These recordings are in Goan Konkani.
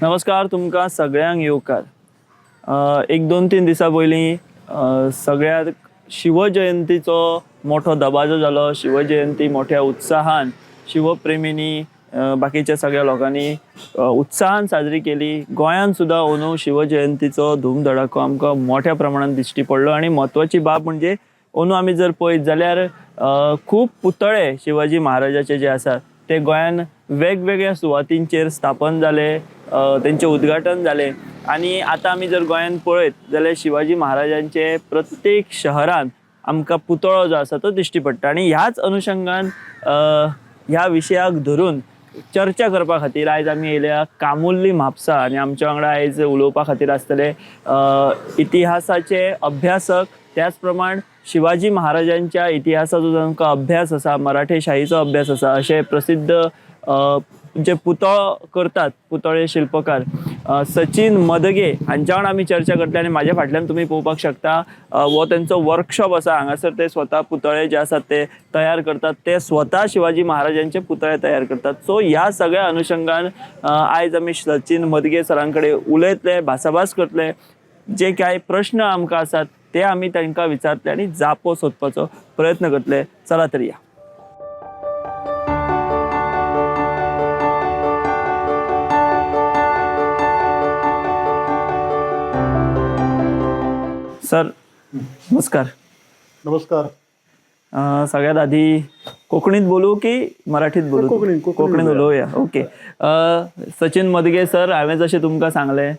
नमस्कार, तुमकां सगळ्यांक येवकार. एक दोन तीन दिसां पयलीं सगळ्याक शिवजयंतीचो मोठो दबाजो जालो. शिवजयंती मोठ्या उत्साहान शिवप्रेमींनी बाकीच्या सगळ्या लोकांनी उत्साहान साजरी केली. गोंयांत सुद्दां अंदू शिवजयंतीचो धूमधडाको आमकां मोठ्या प्रमाणान दिश्टी पडलो. आनी म्हत्वाची बाब म्हणजे अंदू आमी जर पळयत जाल्यार खूब पुतळे शिवाजी महाराजाचे जे आसात ते गोंयान वेगवेगळ्या सुवातींचेर स्थापन जाले, तेंचें उद्घाटन जालें. आनी आतां आमी जर गोंयान पळयत जाल्यार शिवाजी महाराजांचे प्रत्येक शहरान आमकां पुतळो जो आसा तो दिश्टी पडटा. आनी ह्याच अनुशंगान ह्या विशयाक धरून चर्चा करपा खातीर आयज आमी येयल्या कामुर्ली म्हापसा. आनी आमच्या वांगडा आयज उलोवपा खातीर आसतले इतिहासाचे अभ्यासक, त्याच प्रमाण शिवाजी महाराजांच्या इतिहासाचो जांकां अभ्यास आसा, मराठेशाहीचो अभ्यास आसा, अशे प्रसिद्ध जे पुतळो करतात, पुतळे शिल्पकार सचिन मदगे हांच्या वांगडा आमी चर्चा करतले. आनी म्हाज्या फाटल्यान तुमी पळोवपाक शकता हो तेंचो वर्कशॉप आसा. हांगासर ते स्वता पुतळे जे आसात ते तयार करतात, ते स्वता शिवाजी महाराजांचे पुतळे तयार करतात. सो ह्या सगळ्या अनुशंगान आयज आमी सचिन मदगे सरां कडेन उलयतले, भासाभास करतले. जे कांय प्रश्न आमकां आसात ते आमी तांकां विचारतले आनी जापो सोदपाचो प्रयत्न करतले. चला तर या. सर नमस्कार. नमस्कार. सगळ्यात आधी कोकणीत बोलू की मराठीत बोलू? कोंकणीत, कोंकणीत उलोवया. ओके. सचिन मदगे सर, हांवें जशें तुमकां सांगलें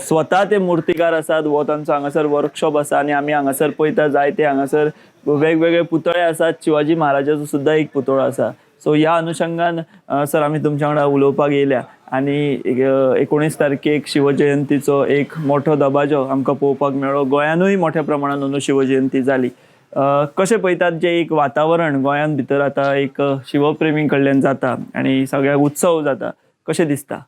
स्वता ते मुर्तीकार आसात. हो तांचो हांगासर वर्कशॉप आसा आनी आमी हांगासर पळयता जायते हांगासर वेगवेगळे पुतळे आसात. शिवाजी महाराजाचो सुद्दां एक पुतळो आसा. सो ह्या अनुशंगान सर आमी तुमच्या वांगडा उलोवपाक येयल्या. आनी 19 तारखेक शिवजयंतीचो एक मोठो दबाजो आमकां पळोवपाक मेळ्ळो. गोंयानूय मोठ्या प्रमाणान अंदू शिवजयंती जाली. कशें पळयतात जें एक वातावरण गोंयांत भितर आतां एक शिवप्रेमी कडल्यान जाता आनी सगळ्याक उत्सव जाता, कशें दिसता?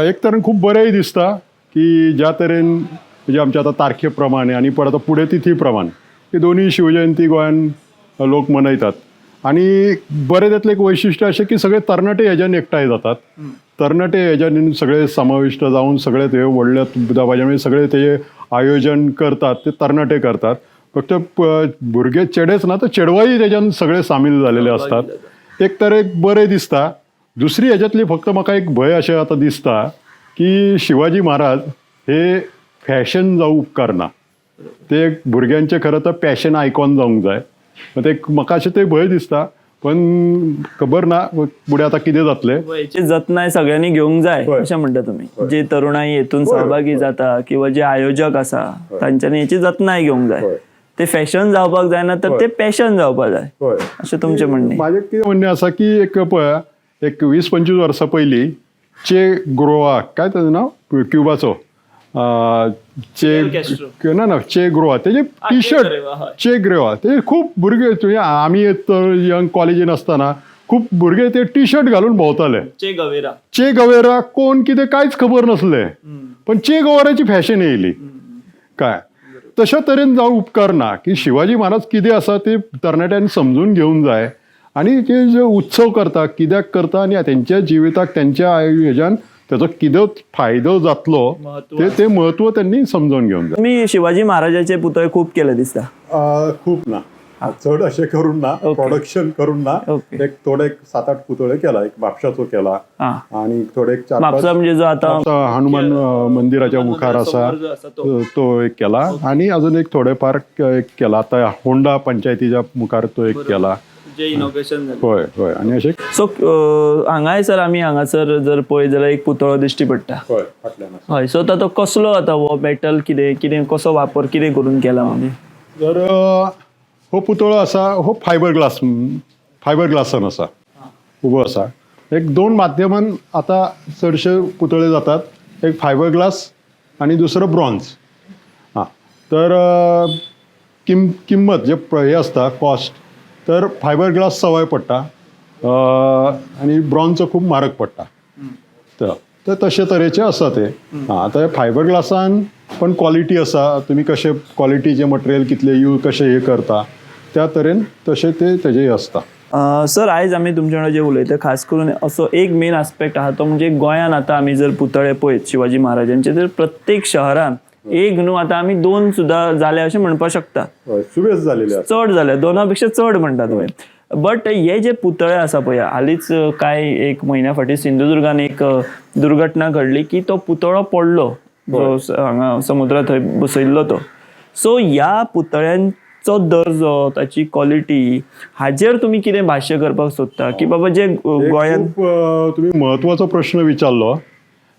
एक तरेन खूब बरेंय दिसता की ज्या तरेन म्हणजे आमच्या आतां तारखे प्रमाणे आनी परत आतां फुडें तिथी प्रमाण की दोनूय शिवजयंती गोंयान लोक मनयतात. आनी बरें त्यातलें एक वैशिश्ट्य अशें की सगळे तरणाटे हेज्यान एकठांय जातात. तरणाटे हेज्यान सगळे समाविश्ट जावन सगळे ते व्हडल्या दबाज्या सगळे ते आयोजन करतात, ते तरणाटे करतात. फक्त भुरगे चेडेच ना तर चेडवाय तेज्यान सगळे सामील जालेले असतात. एक तर एक बरें दिसता. दुसरी हेज्यातली फक्त म्हाका एक भंय अशें आतां दिसता की शिवाजी महाराज हे फॅशन जावं उपकारना, ते एक भुरग्यांचें खरें तर पॅशन आयकॉन जावंक जाय. ते म्हाका अशें ते भंय दिसता, पण खबर ना फुडें आतां कितें जातलें. हेची जतनाय सगळ्यांनी घेवंक जाय अशें म्हणटा तुमी. जे तरुणाई हेतून सहभागी जाता किंवा जे आयोजक आसा तांच्यांनी हेची जतनाय घेवंक जाय. ते फॅशन जावपाक जायना तर ते पॅशन जावपाक जाय अशें तुमचें म्हणणें. म्हाजें कितें म्हणणें आसा की एक पळय एक 20-25 वर्सां पयलीं चे ग्रोवा, काय ताजें नांव, क्युबाचो चे ना ना चे ग्रोवा, तेजे टी शर्ट चे ग्रेवा ते खूब भुरगे, तुवें आमी यंग कॉलेजीन आसतना खूब भुरगे ते टी शर्ट घालून भोंवताले. चे गवेरा, चे गवेरा कोण कितें कांयच खबर नासलें, पण चे गवेराची फॅशन येयली. काय तशा तरेन जावं उपकारना की शिवाजी महाराज कितें आसा ते तरणाट्यांनी समजून घेवंक जाय. आनी ते जे उत्सव करता कित्याक करता आनी तेंच्या जिविताक तेंच्या हेज्यान तेजो कितें फायदो जातलो ते ते म्हत्व त्यांनी समजून घेवंक जाय. तुमी शिवाजी महाराजाचे पुतळे खूब केले दिसता. खूप ना, चड अशें करून ना, प्रोडक्शन करून ना. एक थोडे 7-8 पुतळे केला, एक म्हापशाचो केला आणि थोडे 4-5. म्हापसा म्हणजे जो आता हनुमान मंदिराच्या मुखार आसा तो एक केला. आणि अजून एक थोडेफार एक केला. आता होंडा पंचायतीच्या मुखार तो एक केला. जे इनोग्रेशन. होय होय. आणि अशें सो हांगाय सर आमी हांगासर जर पळयत जाल्यार एक पुतळो दिश्टी पडटा. हय, फाटल्यान. हय. सो तो कसलो आतां हो मेटल कितें कितें कसो वापर कितें करून केला म्हणजे? तर हो पुतळो आसा हो फायबर ग्लास, फायबर ग्लासान आसा, उबो आसा. एक दोन माध्यमान आतां चडशे पुतळे जातात, एक फायबर ग्लास आनी दुसरो ब्रॉन्ज. हां, तर किंमत जे हे आसता कॉस्ट, तर फायबर ग्लास सवाय पडटा आनी ब्रॉन्जचो खूब म्हारग पडटा. तर तशे तरेचे आसा ते. हां, आतां फायबर ग्लासान पण क्वॉलिटी आसा, तुमी कशे क्वॉलिटीचे मटेरियल कितले यूज कशें हे करता त्या तरेन तशें ते तेजे आसता. सर, आयज आमी तुमच्या वांगडा जे उलयता, खास करून असो एक मेन आस्पेक्ट आहा, तो म्हणजे गोंयान आतां आमी जर पुतळे पळयत शिवाजी महाराजांचे, तर प्रत्येक शहरान एक न्हू, आतां आमी दोन सुद्दां जाले अशें म्हणपाक शकता. हय, सुबेज जालेले आसा. चड जाले, दोना पेक्षा चड म्हणटा तुवें. बट हे जे पुतळे आसा पळय, हालींच काय एक म्हयन्या फाटीं सिंधुदुर्गान एक दुर्घटना घडली की तो पुतळो पडलो, जो हांगा समुद्रात थंय बसयल्लो तो. सो ह्या पुतळ्यांचो दर्जो, ताची क्वॉलिटी, हाजेर तुमी कितें भाश्य करपाक सोदता की बाबा जे एक गोंयांत? खूप तुमी म्हत्वाचो प्रश्न विचारलो.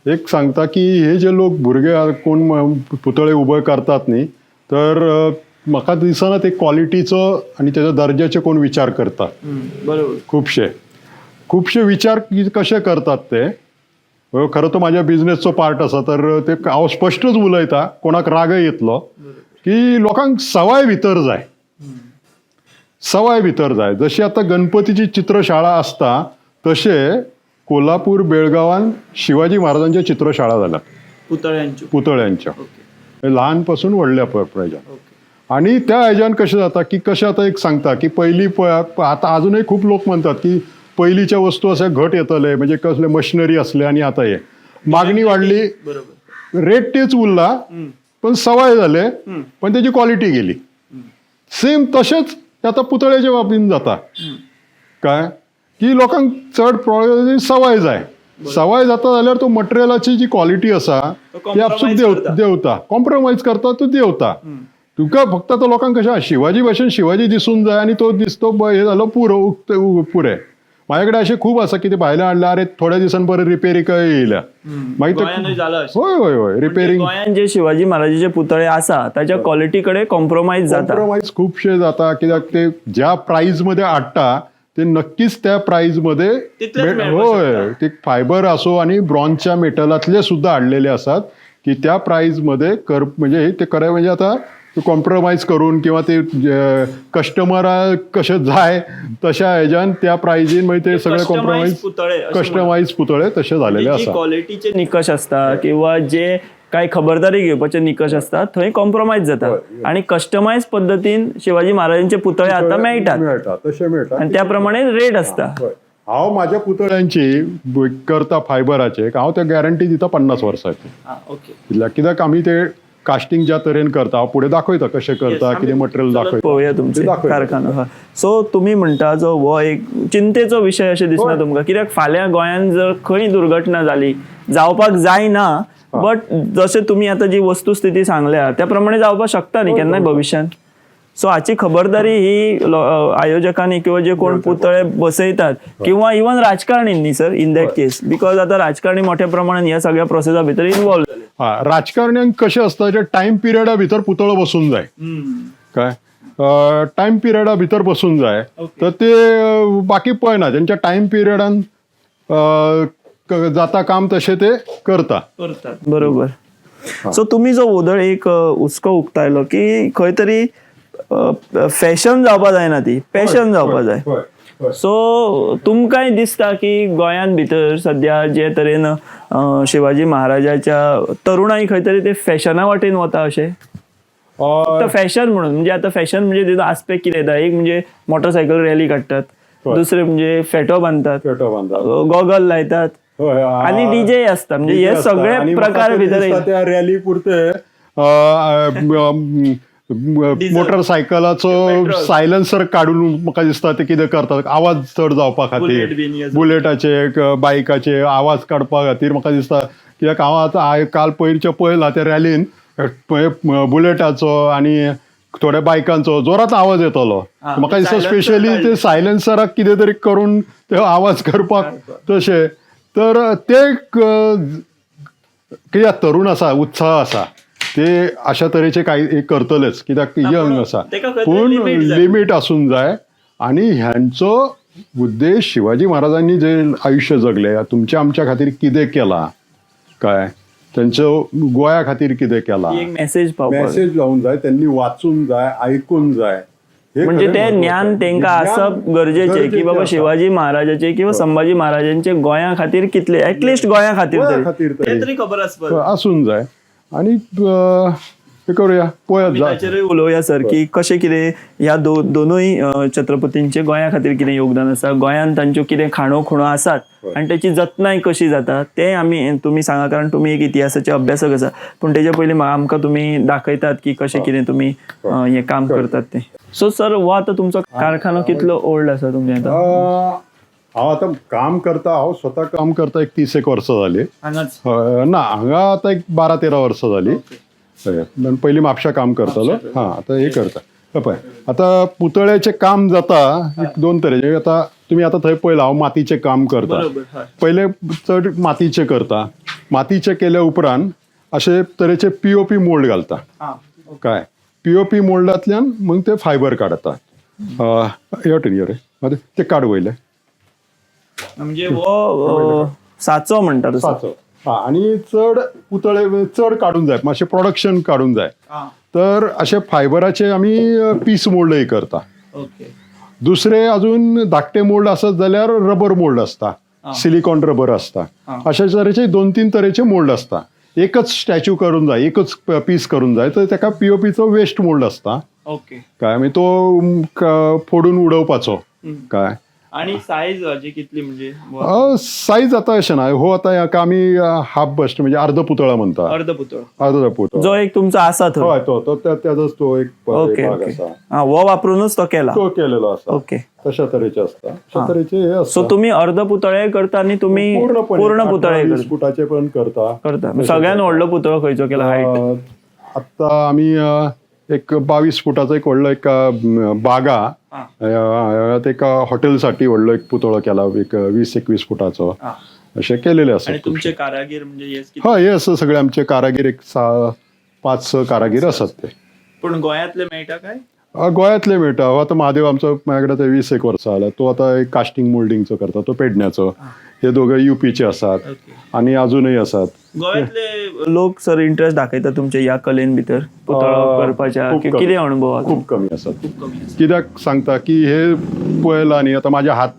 एक सांगता की हे जे लोक भुरगे कोण पुतळे उबे करतात न्ही, तर म्हाका दिसना ते क्वॉलिटीचो आनी तेच्या दर्जाचे कोण विचार करता. खुबशे खुबशे विचार कशे करतात ते, खरो तो माझ्या बिझनेसचो पार्ट आसा, तर ते हांव स्पश्टच उलयता, कोणाक रागय येतलो, की लोकांक सवाय भितर जाय, सवाय भितर जाय. जशी आतां गणपतीची चित्रशाळा आसता, तशे कोल्हापूर बेळगांवान शिवाजी महाराजांच्या चित्रशाळा जाल्यात. पुतळ्यांच्यो? पुतळ्यांच्या, ल्हानपासून व्हडल्या हेज्यान. आणि त्या हेज्यान कशें जाता की कशें आतां एक सांगता की पयलीं पळय, आतां आजुनूय खूब लोक म्हणतात की पयलींच्या वस्तू अशे घट येतले, म्हणजे कसले मशिनरी असले, आनी आतां हे मागणी वाडली, रेट तेच उरला, पण सवाय जाले, पण तेजी क्वॉलिटी गेली. सेम तशेंच आतां पुतळ्याच्या बाबतीन जाता काय की लोकांक चड प्रॉब्लेम सवाय जाय. सवाय जाता जाल्यार तो मटेरियलाची जी क्वॉलिटी आसा तो ती आपसूक compromise करता. देंवता, कॉम्प्रोमायज करता, तो देंवता. तुका फक्त आतां लोकांक कशें आहा, शिवाजी भाशेन शिवाजी दिसूंक जाय आनी तो दिसतो हे जालो पुरो, पुरें. म्हाजे कडेन अशें खूब आसा की ते भायले हाडले, अरे थोड्या दिसान परत रिपेरीक येयल्या मागीर गोंयानूय जाला अशें. हय हय हय, रिपेरींग. गोंयान जे शिवाजी महाराजाचे पुतळे आसा ताच्या क्वॉलिटी कडेन कॉम्प्रोमायज जाता. कॉम्प्रोमायज खुबशे जाता, कित्याक ते ज्या प्राईज मध्ये हाडटा ते नक्कीच त्या प्राईज मध्ये तितलेच मेळपाक हय, ते फायबर असो आणि ब्रॉन्झच्या मेटलातले सुद्धा हाडलेले आसात की त्या प्राईज मध्ये कर, म्हणजे ते खरें म्हणजे आता कॉम्प्रोमायज करून किंवा ते कस्टमरा कशें जाय तशा हेज्यान त्या प्रायझीन मागीर ते सगळे Customized compromise पुतळे अशें म्हणा. कस्टमायज पुतळे तशे झालेले जी आसा. क्वॉलिटीचे निकश आसता किंवा जे काय खबरदारी घेवपाचे निकश आसता थंय कॉम्प्रोमायज जाता आणि कस्टमायज पद्दतीन शिवाजी महाराजांचे पुतळे आतां मेळटात. मेळटा, तशे मेळटा. आणि त्या प्रमाणे रेट आसता. हय. हांव म्हाज्या पुतळ्यांची करता फायबराचे, हांव ते गॅरंटी दिता 50 वर्साची. ओके. कित्याक आमी ते कास्टिंग ज्या तरेन करता, हांव फुडें दाखयता कशें करता, कितें मटेरियल दाखयता. पळोवया तुमचे ते दाखयता. कारखानो. सो तुमी म्हणटा जो हो एक चिंतेचो विशय अशें दिसना तुमकां? कित्याक फाल्यां गोंयांत जर खंय दुर्घटना जाली, जावपाक जायना, बट जशें तुमी आतां जी वस्तुस्थिती सांगल्या त्या प्रमाणे जावपाक शकता न्ही केन्नाय भविश्यांत. सो हाची खबरदारी ही आयोजकांनी किंवा जे कोण पुतळे बसयतात किंवा even राजकारणींनी sir, in that case, because आतां राजकारणी मोठ्या प्रमाणात ह्या सगळ्या प्रोसेसा भितर इन्वॉल्व जाले. हा, राजकारण्यांक कशें आसता, जे टायम पिरियडा भितर पुतळो बसून जाय, काय टायम पिरियडा भितर बसून जाय, तर ते बाकी पळयना. तेंच्या टायम पिरियडान जाता काम तशें ते करता. बरोबर. सो तुम्ही जो वोदळ एक हुस्को उक्तायलो की खंय तरी फॅशन जावपा जायना, ती पॅशन जावपा जाय. हय, हय. सो तुमकांय दिसता की गोंयांत भितर सद्या जे तरेन शिवाजी महाराजाच्या तरुणाई खंय तरी ते फॅशना वाटेन वता अशें? फक्त फॅशन म्हणून, म्हणजे आता फॅशन म्हणजे तितून आस्पेक्ट कितें येता, एक म्हणजे मोटरसायकल रॅली काडटात, दुसरे म्हणजे फेटो बांदतात, पेटो बांदतात, गॉगल लायतात हय, आणि डीजे आसता. म्हणजे हे DJ आसता. सगळे आणि प्रकार म्हाका तरी भितर दिसता येयले. त्या रॅली पुरते मोटरसायकलाचो पेट्रोल. सायलन्सर काडून म्हाका दिसता ते कितें करतात, आवाज चड जावपा बुलेट बीन खातीर, हे सगळे. बुलेटाचे बायकाचे आवाज काडपा खातीर म्हाका दिसता. कित्याक हांव आतां काल पयरचे पळयला त्या रॅलीन बुलेटाचो आनी थोड्या बायकांचो जोरात आवाज येतालो. म्हाका दिसता silencer specially काडले. ते सायलन्सराक कितें तरी करून ते आवाज करपाक तशें. तर ते कित्याक तरुण आसा, उत्साह आसा, ते अशा तरेचे काय हे करतलेच, कित्याक यंग आसा. तेका खंय तरी पूण limit जाय. लिमीट आसूंक जाय. आनी ह्यांचो उद्देश शिवाजी महाराजांनी जे आयुश्य जगले, तुमच्या आमच्या खातीर कितें केलां, काय तेंचो गोंया खातीर कितें केलां, एक मेसेज पावपाक. मेसेज जावंक जाय, त्यांनी वाचूंक जाय, आयकूंक जाय. हे म्हणजे खरें ते म्हत्वाचें. ज्ञान तेंकां आसप गरजेचें की बाबा आसा. शिवाजी महाराजाचे किंवा संभाजी महाराजांचे गोंया खातीर कितले, एटलिस्ट गोंया खातीर गोंया खातीर तरी तरी. ते तरी खबर आसपाक आसूंक जाय. आनी हे करूया पळयात आमी ताचेरूय उलोवया सर, की कशें कितें ह्या दोनूय छत्रपतींचे गोंया खातीर कितें योगदान आसा, गोंयांत तांच्यो कितें खाणो खुणो आसात आनी तेची जतनाय कशी जाता तें आमी तुमी सांगा, कारण तुमी एक इतिहासाचे अभ्यासक आसा. पूण तेजे पयलीं आमकां तुमी दाखयतात की कशें कितें तुमी हें काम करतात तें. सो सर, हो आतां तुमचो कारखानो कितलो ओल्ड आसा तुमचे आतां? हांव आतां काम करता, हांव स्वता काम करता एक 30 एक वर्सां जाली. हांगाच? ना, हांगा आतां एक 12-13 वर्सां जाली. हय, पयलीं म्हापशा काम करतालो. हां, आतां हे करता. हय पळय, आतां पुतळ्याचें काम जाता एक दोन तरेचें. आतां तुमी आतां थंय पळयलां, हांव मातीचें काम करता. पयलें चड मातीचें करता. मातीचें केल्या उपरांत अशे तरेचे पीओपी मोल्ड घालता. काय पीओपी मोल्डांतल्यान मग ते फायबर काडटा. हे वटेन यो रे, ते काड वयले. म्हणजे हो साचो म्हणटा तसो. साचो. हा, आनी चड पुतळे चड काडून जाय, मातशें प्रोडक्शन काडून जाय, तर अशे फायबराचे आमी पीस मोल्डय करता. दुसरे अजून धाकटे मोल्ड आसत जाल्यार रबर मोल्ड आसता, सिलिकॉन रबर आसता. अशा तरेचे 2-3 तरेचे मोल्ड आसता. एकच स्टॅच्यू करून जाय, एकच पीस करून जाय तर ताका पीओपीचो वेस्ट मोल्ड आसता. काय मागीर तो फोडून उडोवपाचो. काय आणि सायज हाजी कितली म्हणजे? साईज आता अशें ना, हो आतां हाका आमी हाफ बस्ट म्हणजे अर्ध पुतळा म्हणटा. अर्ध पुतळो अर्ध पुतळो जो एक तुमचो आसा थंय. हय, तो तो त्याचोच तो एक भाग आसा, हा, हो वापरूनच तो केला, तो केलेलो आसा. तशा तरेचे आसता, अशा तरेचे हे सो आसता. तुमी अर्ध पुतळे करता आनी तुमी पूर्ण पुतळे 20 फुटाचे पण करता. करता. सगळ्यात व्हडलो पुतळो खंयचो केला हायट? आत्ता आमी एक 22 फुटाचो एक व्हडलो एक बागा एका हॉटेलसाठी व्हडलो एक पुतळो केला, एक 20-21 फुटाचो अशें केलेले आसा. आणि तुमचे कारागीर म्हणजे? हय, हे आसा सगळे आमचे कारागीर, एक 5-6 कारागीर आसात ते. पूण गोंयांतले मेळटा काय? गोंयांतले मेळटा. हो आतां महादेव आमचो माझ्या कडेन आतां 20 वर्सां जाल्या, तो आतां एक कास्टिंग मोल्डिंगचो करता, तो पेडण्याचो. हे दोघं युपीचे आसात आणि अजूनही आसात. गोव्यातले लोक सर इंटरेस्ट दाखयता तुमच्या ह्या कलेन भितर, पुतळो करपाच्या? खूप कमी. कितें अणभव आसा? खूप कमी आसात. खूप कमी आसा. कित्याक सांगता की हे पळयलां न्ही, आतां माझ्या हात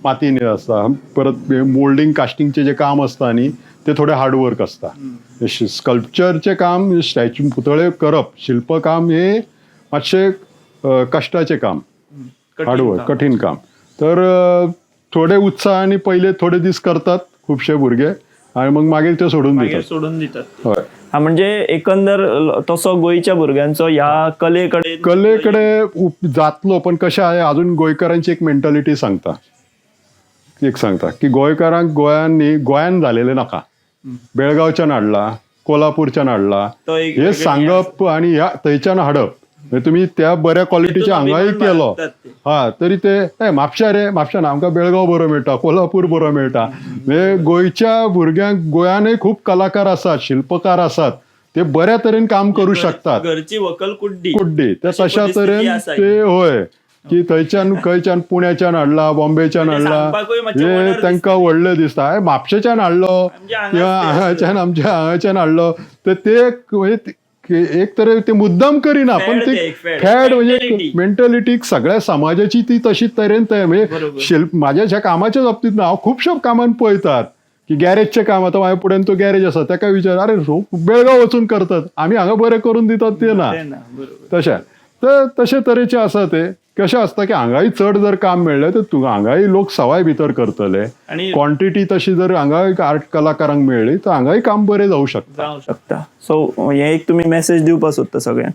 मातीन आसता, परत मोल्डिंग कास्टिंगचें जें काम आसता न्ही ते थोडें हार्ड वर्क आसता. स्कल्पचरचें काम, स्टॅच्यू पुतळे करप, शिल्पकाम हे मातशें कश्टाचें काम, हार्डवर्क, कठीण काम. तर थोडे उत्साहाने पहिले थोडे दीस करतात खुबशे भुरगे आणि मग मागीर ते सोडून मागीर दितात. सोडून दितात. हय. हा, म्हणजे एकंदर तसो गोंयच्या भुरग्यांचो ह्या कलेकडे कलेकडे जातलो, पण कशें आहे अजून गोंयकारांची एक मेंटॅलिटी सांगता, एक सांगता की गोंयकारांक गोंयान न्ही, गोंयान झालेलें नाका, बेळगांवच्यान हाडला, कोल्हापूरच्यान हाडला, तो एक हे सांगप आणि ह्या थंयच्यान हाडप, म्हणजे तुमी त्या बऱ्या क्वॉलिटीच्या हांगाय केलो हा तरी ते ए म्हापशा रे, म्हापशा ना, आमकां बेळगांव बरो मेळटा, कोल्हापूर बरो मेळटा. म्हणजे गोंयच्या भुरग्यांक, गोंयानय खूब कलाकार आसात, शिल्पकार आसात, ते बऱ्या तरेन काम करू शकतात. घरची व्हंकल कुड्डी, कुड्डी ते तशा तरेन ते होय की थंयच्यान खंयच्यान पुण्याच्यान हाडला, बॉम्बेच्यान हाडला, हे तांकां व्हडलें दिसता. म्हापशेच्यान हाडलो किंवा हांगाच्यान, आमच्या हांगाच्यान हाडलो तर ते म्हणजे एक तरे ते मुद्दाम करिना, पण ती फॅड म्हणजे मेंटॅलिटी सगळ्या समाजाची ती तशी तरेन तयार. म्हणजे शिल्प माझ्या ह्या कामाच्या बाबतीत ना, हांव खुबश्या कामान पळयतात की गॅरेजचें काम, आतां म्हाज्या फुड्यान तो गॅरेज आसा, ताका विचार, अरे बेळगांव वचून करतात, आमी हांगा बरें करून दितात ते ना. तशें तर तशे तरेचे आसा ते. कशें आसता की हांगाय चड जर काम मेळ्ळें तर तुका हांगाय लोक सवाय भितर करतले, क्वॉन्टिटी तशी जर हांगा आर्ट कलाकारांक मेळ्ळी तर हांगाय काम बरें जावं शकता, जावं शकता. सो हे एक तुमी मेसेज दिवपाक सोदता सगळ्यांक.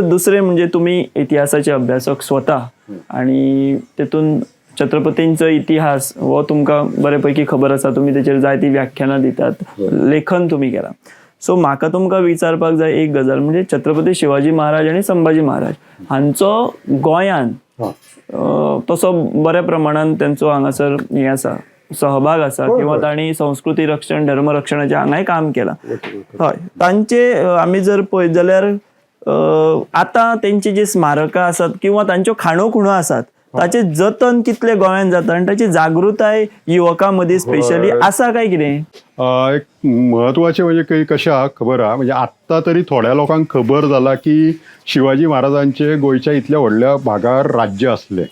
दुसरें म्हणजे तुमी इतिहासाचे अभ्यासक स्वता आणि तेतून छत्रपतींचो इतिहास हो तुमकां बरे पैकी खबर आसा, तुमी तेचेर जायती व्याख्यानां दितात, लेखन तुमी केलां. सो म्हाका तुमकां विचारपाक जाय एक गजाल म्हणजे छत्रपती शिवाजी महाराज आनी संभाजी महाराज हांचो गोंयान तसो बऱ्या प्रमाणान तेंचो हांगासर हें आसा, सहभाग आसा, किंवा तांणी संस्कृती रक्षण, धर्म रक्षणाचें हांगाय काम केलां. हय, तांचे आमी जर पळयत जाल्यार आतां तेंची जी स्मारकां आसात किंवा तांच्यो खाणो खुणो आसात ताचें जतन कितलें गोंयांत जाता आनी ताची जागृताय युवकां मदीं स्पेशली आसा काय कितें? एक म्हत्वाचें म्हणजे काही कशें आहा खबर आहा, म्हणजे आत्तां तरी थोड्या लोकांक खबर जाला की शिवाजी महाराजांचे गोंयच्या इतल्या व्हडल्या भागार राज्य आसलें.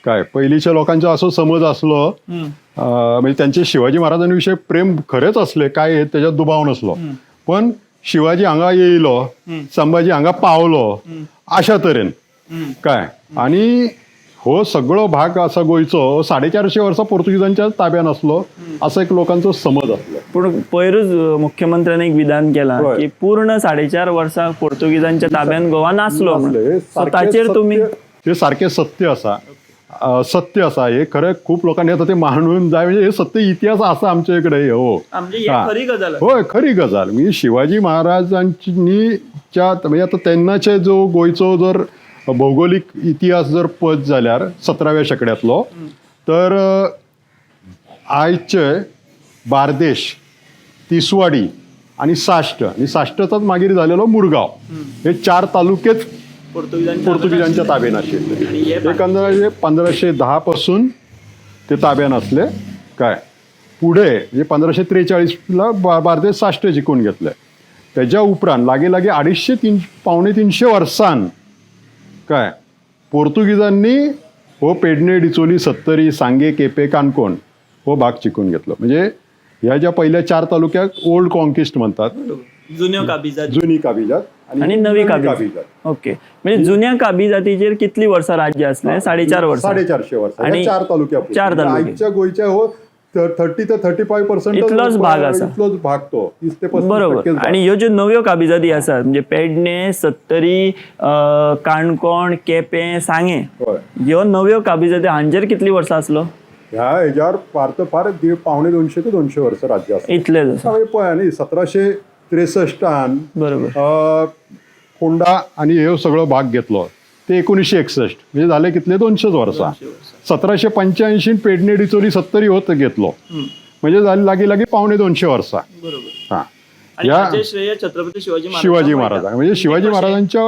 काय पयलींच्या लोकांचो असो समज आसलो, म्हणजे त्यांचे शिवाजी महाराजांविषयी प्रेम खरेंच असले काय हे त्याच्यात दुबाव नसलो, पण शिवाजी हांगा येयलो, संभाजी हांगा पावलो अशा तरेन काय. आणि हो सगळो भाग असा गोंयचो 450 वर्सां पोर्तुगीजांच्या ताब्यान आसलो असो एक लोकांचो समज आसलो. पूण पयरूच मुख्यमंत्र्यान एक विधान केलां की पूर्ण 4.5 वर्सां पोर्तुगीजांच्या ताब्यान गोवा नासलो नासले. म्हणून. हे सो सारकें ताचेर तुमी हे सारकें सत्य आसा, सत्य आसा हे खरें. खूप लोकांनी आतां ते मांडून जाय, म्हणजे हे सत्य इतिहास आसा आमचे कडेन हो. म्हणजे हे खरी गजाल आसा. हय, खरी गजाल. म्हणजे शिवाजी महाराजांनी म्हणजे आतां तेन्नाचे जो गोंयचो जर भौगोलीक इतिहास जर पळयत जाल्यार 17व्या शेंकड्यांतलो, तर आयचे बार्देश, तिसवाडी आनी साश्ट, आनी साश्टचाच मागीर जालेलो मुरगांव, हे 4 तालुकेच पोर्तुगीजांच्या ताब्यान आशिल्ले. आणि हे एकंदर 1510 पासून ते ताब्यान आसले काय. पुढे म्हणजे 1543 ला बार्देश साश्ट जिखून घेतले. त्याच्या उपरांत लागीं लागीं 250 275 वर्सान काय पोर्तुगीजांनी हो पेडणे, डिचोली, सत्तरी, सांगे, केपे, काणकोण हो भाग जिखून घेतलो. म्हणजे ह्या ज्या पहिल्या 4 तालुक्याक ओल्ड कॉन्किस्ट म्हणतात, जुन्यो काबिजाद, जुनी काबिजात आणि नवी काबिजात. ओके, म्हणजे जुन्या काबिजातीचेर कितली वर्सां राज्य आसलें? 4.5 वर्सां. 450 वर्सां. आणि 4 तालुक्या, 4 तालुके. आयच्या गोंयच्या हो 30 ते 35% इतलोच भाग आसा. इतलोच भाग तो 30 ते 35. बरोबर. आणि ह्यो ज्यो नव्यो काबिजादी आसात म्हणजे पेडणे, सत्तरी, काणकोण, केपें, सांगें, हय. ह्यो नव्यो काबिजादी हांचेर कितली वर्सां आसलो? ह्या हेज्यावर फार तर फार 175 ते 200 वर्सां राज्य आसा. इतलेच आसा. म्हणजे पळय न्ही, 1763 फोंडा आनी ह्यो सगळो भाग घेतलो ते 1961, म्हणजे झाले कितले 200 वर्सां. 1785 पेडणे, डिचोली, सत्तरी होत घेतलो, म्हणजे झाले लागीं लागीं 175 वर्सां. बरोबर. हा, आणि ह्या हाचें श्रेय छत्रपती शिवाजी शिवाजी महाराजांक. म्हणजे शिवाजी महाराजांच्या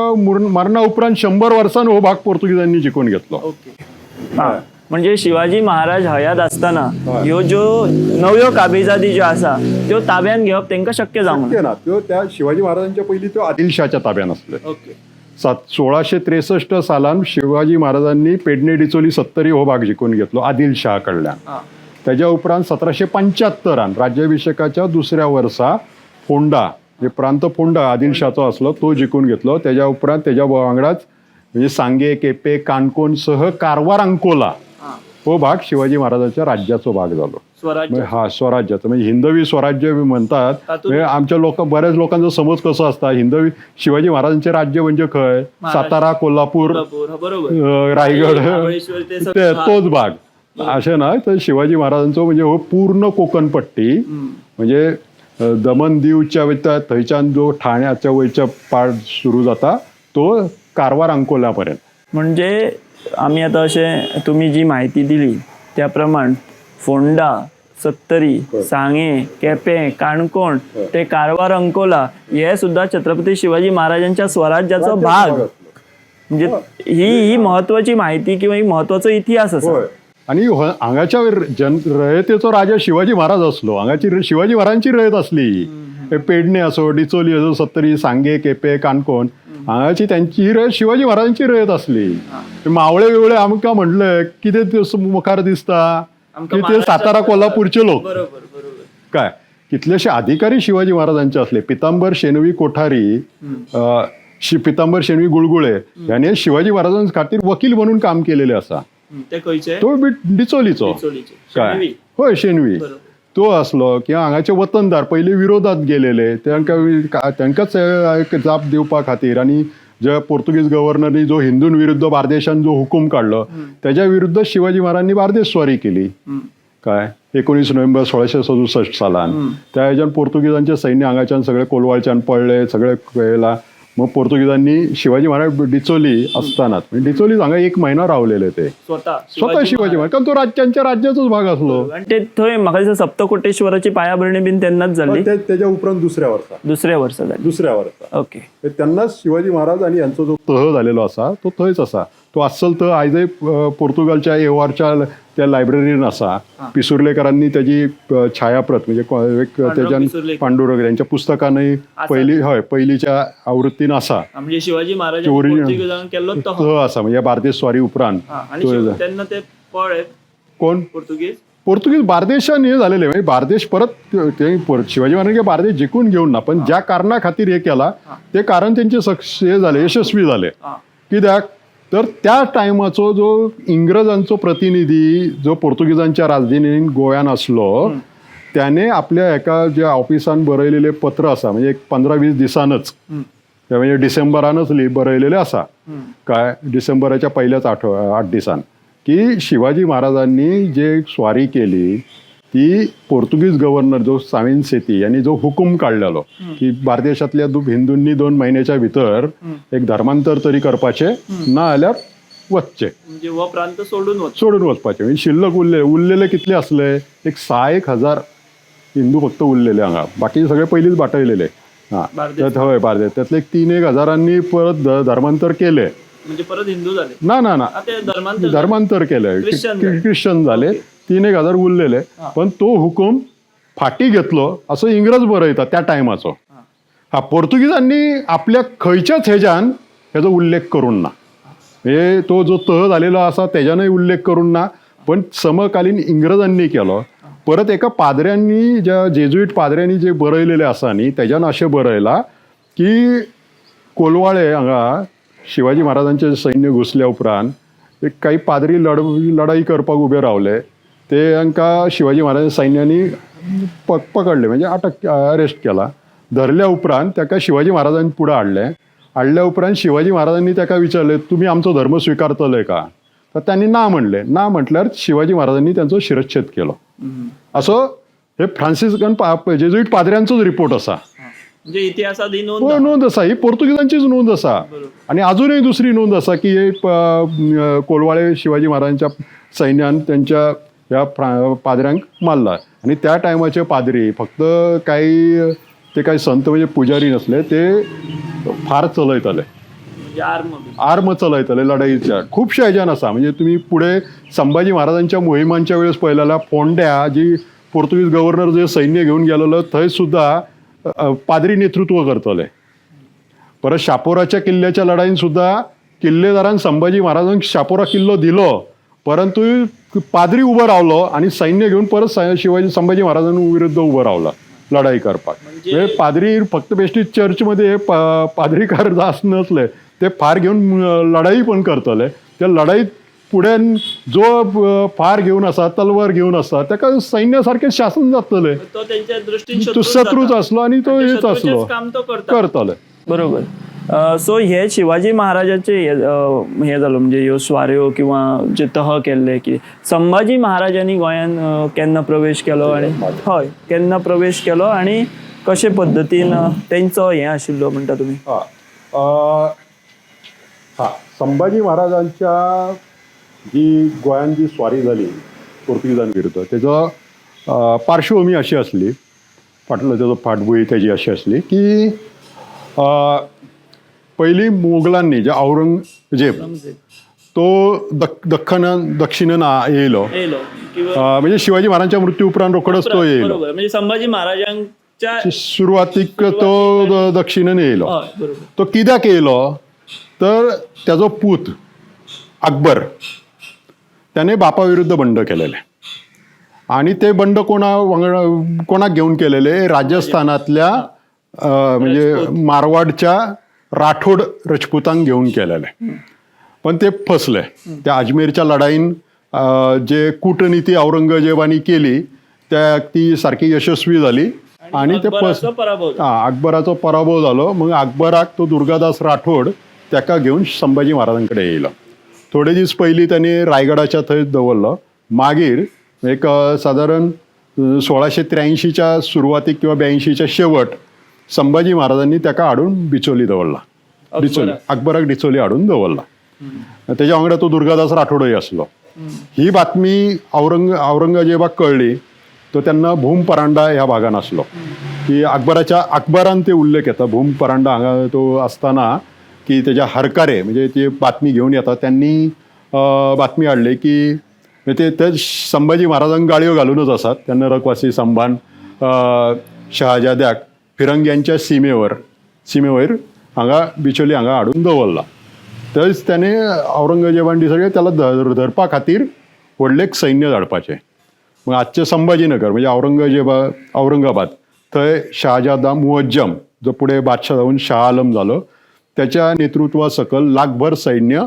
मरणा उपरांत 100 वर्सां हो भाग पोर्तुगीजांनी जिखून घेतलो. ओके. म्हणजे शिवाजी महाराज हयात असताना ह्यो ज्यो नव्यो काबिजादी ज्यो आसा त्यो ताब्यान घेवप तेंकां शक्य जावंक ना. शक्य ना. त्यो त्या शिवाजी महाराजांच्या पयलीं त्यो आदिलशाहच्या ताब्यान आसले. 1663 सालान शिवाजी महाराजांनी पेडणे, डिचोली, सत्तरी हो भाग जिखून घेतलो आदिलशाह कडल्यान. त्याच्या उपरांत 1775 राज्याभिषेकाच्या दुसऱ्या वर्सा फोंडा, म्हणजे प्रांत फोंडा आदिलशाहचो आसलो तो जिखून घेतलो. त्याच्या उपरांत त्याच्या वांगडाच म्हणजे सांगे, केपे, काणकोण सह कारवार, अंकोला हो भाग शिवाजी महाराजांच्या राज्याचो भाग झालो. स्वराज्य. म्हणजे हा स्वराज्याचं म्हणजे हिंदवी स्वराज्य म्हणतात. तातूंत म्हणजे आमच्या लोक बऱ्याच लोकांचा समज कसो असता, हिंदवी शिवाजी महाराजांचे राज्य म्हणजे खंय? सातारा, कोल्हापूर, कोल्हापूर, हा, बरोबर, रायगड, महाबळेश्वर ते सगळं. ते तोच भाग अशें ना. तर शिवाजी महाराजांचो म्हणजे हो पूर्ण कोकणपट्टी, म्हणजे दमन दीवच्या वयता थंयच्यान जो ठाण्याच्या वयच्या पार्ट सुरू जाता तो कारवार अंकोला पर्यंत. म्हणजे आमी आतां अशें तुमी जी म्हायती दिली त्या प्रमाण फोंडा, सत्तरी, सांगें, केपें, काणकोण ते कारवार, अंकोला हे सुद्धा छत्रपती शिवाजी महाराजांच्या स्वराज्याचो भाग. म्हणजे ही ही म्हत्वाची म्हायती किंवा ही म्हत्वाचो इतिहास आसा. होय. आणि हांगाच्या जन रयतेचो राजा शिवाजी महाराज असलो. हांगाची शिवाजी महाराजांची रयत असली. हे पेडणे असो, डिचोली असो, सत्तरी, सांगे, केपे, काणकोण हांगाची त्यांची ही रयत शिवाजी महाराजांची रयत असली. मावळे बिवळे आमकां म्हणले कितें ते मुखार दिसता आमकां की ते सातारा कोल्हापूरचे लोक. बरोबर बरोबर. काय कितलेशे अधिकारी शिवाजी महाराजांचे असले. पितांबर शेनवी कोठारी, पितांबर शेनवी गुळगुळे ह्याने शिवाजी महाराजां खातीर वकील म्हणून काम केलेले आसा. ते खंयचे? तो डिचोलीचो. डिचोलीचे. काय शेणवी. होय, शेनवी. तो असलो किंवा हांगाचे वतनदार पयलीं विरोधात गेलेले तांकां तांकांच एक जाप दिवपा खातीर, आनी जे पोर्तुगीज गव्हर्नरनी जो हिंदूं विरुद्ध बार्देशान जो हुकूम काडलो त्याच्या विरुद्ध शिवाजी महाराजांनी बार्देश स्वारी केली. काय 19 नोव्हेंबर 1667 सालान. त्या हेज्यान पोर्तुगीजांचे सैन्य हांगाच्यान सगळे कोलवाळच्यान पळ्ळे, सगळे येयला. मग पोर्तुगीजांनी शिवाजी महाराज डिचोली असतानाच, म्हणजे डिचोली हांगा 1 महिनो रावलेले ते स्वतः स्वतः शिवाजी महाराज, कारण तो त्यांच्या राज्याचाच भाग असलो. आणि ते थंय म्हाका दिसता सप्तकोटेश्वराची पायाभरणी बीन तेन्नाच जाल्ली. त्याच्या उपरांत दुसऱ्या वर्सा. दुसऱ्या वर्सा जाली. दुसऱ्या वर्सा. ओके. तेन्नाच शिवाजी महाराज आनी यांचो जो तह झालेलो आसा तो थंयच आसा. तो अस्सल तह आयजय पोर्तुगालच्या एवारच्या त्या लायब्ररीन आसा. पिसुर्लेकरांनी त्याची छायाप्रत म्हणजे एक त्याच्यान पिसुर्लेकर. पांडुरंग यांच्या पुस्तकानय पयली, हय, पयलीच्या आवृत्तीन आसा. म्हणजे शिवाजी महाराज original. पोर्तुगीजांक केल्लो तह. तह आसा म्हणजे भारतीय स्वारी उपरांत आणि तो तेन्ना ते पळ्ळे कोण पोर्तुगीज. पोर्तुगीज बार्देशान हे झालेले, म्हणजे बार्देश परत ते शिवाजी महाराजांनी बार्देश जिंकून घेऊन ना, पण ज्या कारणा खातीर हे केला ते कारण त्यांचे सक्सेस हे झाले, यशस्वी झाले. कित्याक तर त्या टायमाचो जो इंग्रजांचो प्रतिनिधी जो पोर्तुगीजांच्या राजधानीन गोव्यान आसलो त्याने आपल्या एका ज्या ऑफिसान बरयलेले पत्र आसा, म्हणजे एक 15-20 दिसानच, ते म्हणजे डिसेंबरानच बरयलेले आसा, काय डिसेंबराच्या पहिल्याच 8 दिसान, की शिवाजी महाराजांनी जे स्वारी केली ती पोर्तुगीज गव्हर्नर जो साविन सेती यांनी जो हुकूम काडलेलो की बार्देशांतल्या हिंदूंनी 2 महिन्याच्या भितर एक धर्मांतर तरी करपाचे, ना जाल्यार वचचे, म्हणजे हो प्रांत सोडून वच. सोडून वचपाचे. म्हणजे शिल्लक उरलेले कितले आसले, एक 6-1 हजार हिंदू फक्त उरलेले हांगा, बाकी सगळे पयलींच बाटयलेले. हां, हय, बार्देस त्यातले 3-1 हजारांनी परत धर्मांतर केले, म्हणजे परत हिंदू झाले. ना ना ना, धर्मांतर केलं, ख्रिश्चन झाले, 3-1 हजार उरलेले. पण तो हुकूम फाटी घेतलो असं इंग्रज बरयता त्या टायमाचो. हा, पोर्तुगीजांनी आपल्या खंयच्याच हेज्यान हेजो उल्लेख करूंक ना, म्हणजे तो जो तह झालेलो आसा तेज्यानय उल्लेख करूंक ना, पण समकालीन इंग्रजांनी केलो. परत एका पाद्र्यांनी, ज्या जेजुईट पाद्र्यांनी जे बरयलेले आसा न्ही, तेज्यान अशें बरयलां की कोलवाळे हांगा शिवाजी महाराजांचे सैन्य घुसल्या उपरांत एक काही पाद्री लढाई करपाक उबे रावले, ते तांकां शिवाजी महाराज सैन्यांनी पकडले, म्हणजे अटक अरेस्ट केला. धरल्या उपरांत ताका शिवाजी महाराजांनी फुडें हाडलें. हाडल्या उपरांत शिवाजी महाराजांनी ताका विचारलें, तुमी आमचो धर्म स्विकारतले का? तर त्यांनी ना म्हणलें. ना म्हटल्यार शिवाजी महाराजांनी त्यांचो शिरच्छेद केलो. असो हे फ्रांसिस्कन जेजुईट पाद्र्यांचोच रिपोर्ट आसा. म्हणजे इतिहासात ही नोंद नोंद आसा, ही पोर्तुगीजांचीच नोंद आसा. आणि अजूनही दुसरी नोंद आसा की हे कोलवाळे शिवाजी महाराजांच्या सैन्यान त्यांच्या ह्या पाद्र्यांक मारला. आणि त्या टायमाचे पाद्री फक्त काही ते काही संत म्हणजे पुजारी नसले, ते फार चलयताले, आर्म चलयताले लढाईच्या खुबशा हेज्यान आसा. म्हणजे तुम्ही पुढे संभाजी महाराजांच्या मोहिमांच्या वेळेस पळयलेल्या फोंड्या जी पोर्तुगीज गव्हर्नर जे सैन्य घेऊन गेलेलो थंय सुद्धा पाद्री नेतृत्व करतले. परत शापोराच्या किल्ल्याच्या लढाईन सुद्धा किल्लेदारान संभाजी महाराजांक शापोरा किल्लो दिलो, परंतु पाद्री उभो रावलो आणि सैन्य घेऊन परत शिवाजी संभाजी महाराजां विरुद्ध उभं रावला लढाई करपाक. म्हणजे पाद्री फक्त बेश्टी चर्चमध्ये पाद्रीकार नसले, ते फार घेऊन लढाई पण करतले. त्या लढाईत फुडें जो फार घेऊन आसा, तलवार घेऊन आसा, ताका सैन्य सारकें शासन जातलें. तो त्यांच्या दृष्टीन तो शत्रूच आसलो आणि तो हेच आसलो, करताले. बरोबर. सो हे शिवाजी महाराजाचे हे जालो, म्हणजे ह्यो स्वाऱ्यो किंवा जे तह केल्ले की संभाजी महाराजांनी गोंयान केन्ना प्रवेश केलो आणि हय केन्ना प्रवेश केलो आणि कशे पद्दतीन तेंचो हें आशिल्लो म्हणटा तुमी? हा, संभाजी महाराजांच्या जी गोंयान जी स्वारी झाली पोर्तुगीजांविरुद्ध, त्याचो पार्श्वभूमी अशी आसली, फाटलो त्याचो फाटभूंय त्याची अशी आसली की पयलीं मोगलांनी जे औरंगजेब तो दक्षिणेन येयलो, म्हणजे शिवाजी महाराजांच्या मृत्यू उपरांत रोखडोच तो येयलो, म्हणजे संभाजी महाराजांच्या सुरवातीक तो दक्षिणेन येयलो. तो कित्याक येयलो तर त्याचो पूत अकबर त्याने बापा विरुद्ध बंड केलेले, आणि ते बंड कोणा वांगडा कोणाक घेऊन केलेले, राजस्थानातल्या म्हणजे मारवाडच्या राठोड रजपुतांक घेऊन केलेले. पण ते फसले. त्या अजमेरच्या लढाईन जे कूटनीती औरंगजेबानी केली त्या ती सारखी यशस्वी झाली आणि ते अकबराचो पराभव झालो. मग अकबराक तो दुर्गादास राठोड त्याका घेऊन संभाजी महाराजांकडे येयलो. थोडे दीस पयलीं त्यांनी रायगडाच्या थंय दवरलो. मागीर एक सादारण 1683च्या सुरवातीक किंवा 82च्या शेवट संभाजी महाराजांनी ताका हाडून बिचोली दवरला, डिचोली, अकबराक डिचोली हाडून दवरला. त्याच्या वांगडा तो दुर्गादास राठोडय आसलो. ही बातमी औरंगजेबाक कळ्ळी, तो त्यांना भूम परांडा ह्या भागान आसलो की अकबरान ते उल्लेख येता, भूम परांडा हांगा तो आसतना की त्याच्या हरकारे म्हणजे ती बातमी घेऊन येता, त्यांनी बातमी हाडली की ते संभाजी महाराजांक गाळयो घालूनच आसात. त्या नरकवासी संभान शहाजाद्याक फिरंग्यांच्या सीमेवर हांगा बिचोली हांगा हाडून दवरला. थंयच त्याने औरंगजेबान डिसायड त्याला धरपा खातीर व्हडलें एक सैन्य धाडपाचें. मग आजचे संभाजीनगर म्हणजे औरंगाबाद थंय शहाजादा मुअज्जम जो पुढे बादशाह जावन शाह आलम जालो त्याच्या नेतृत्वा सकल लाखभर सैन्य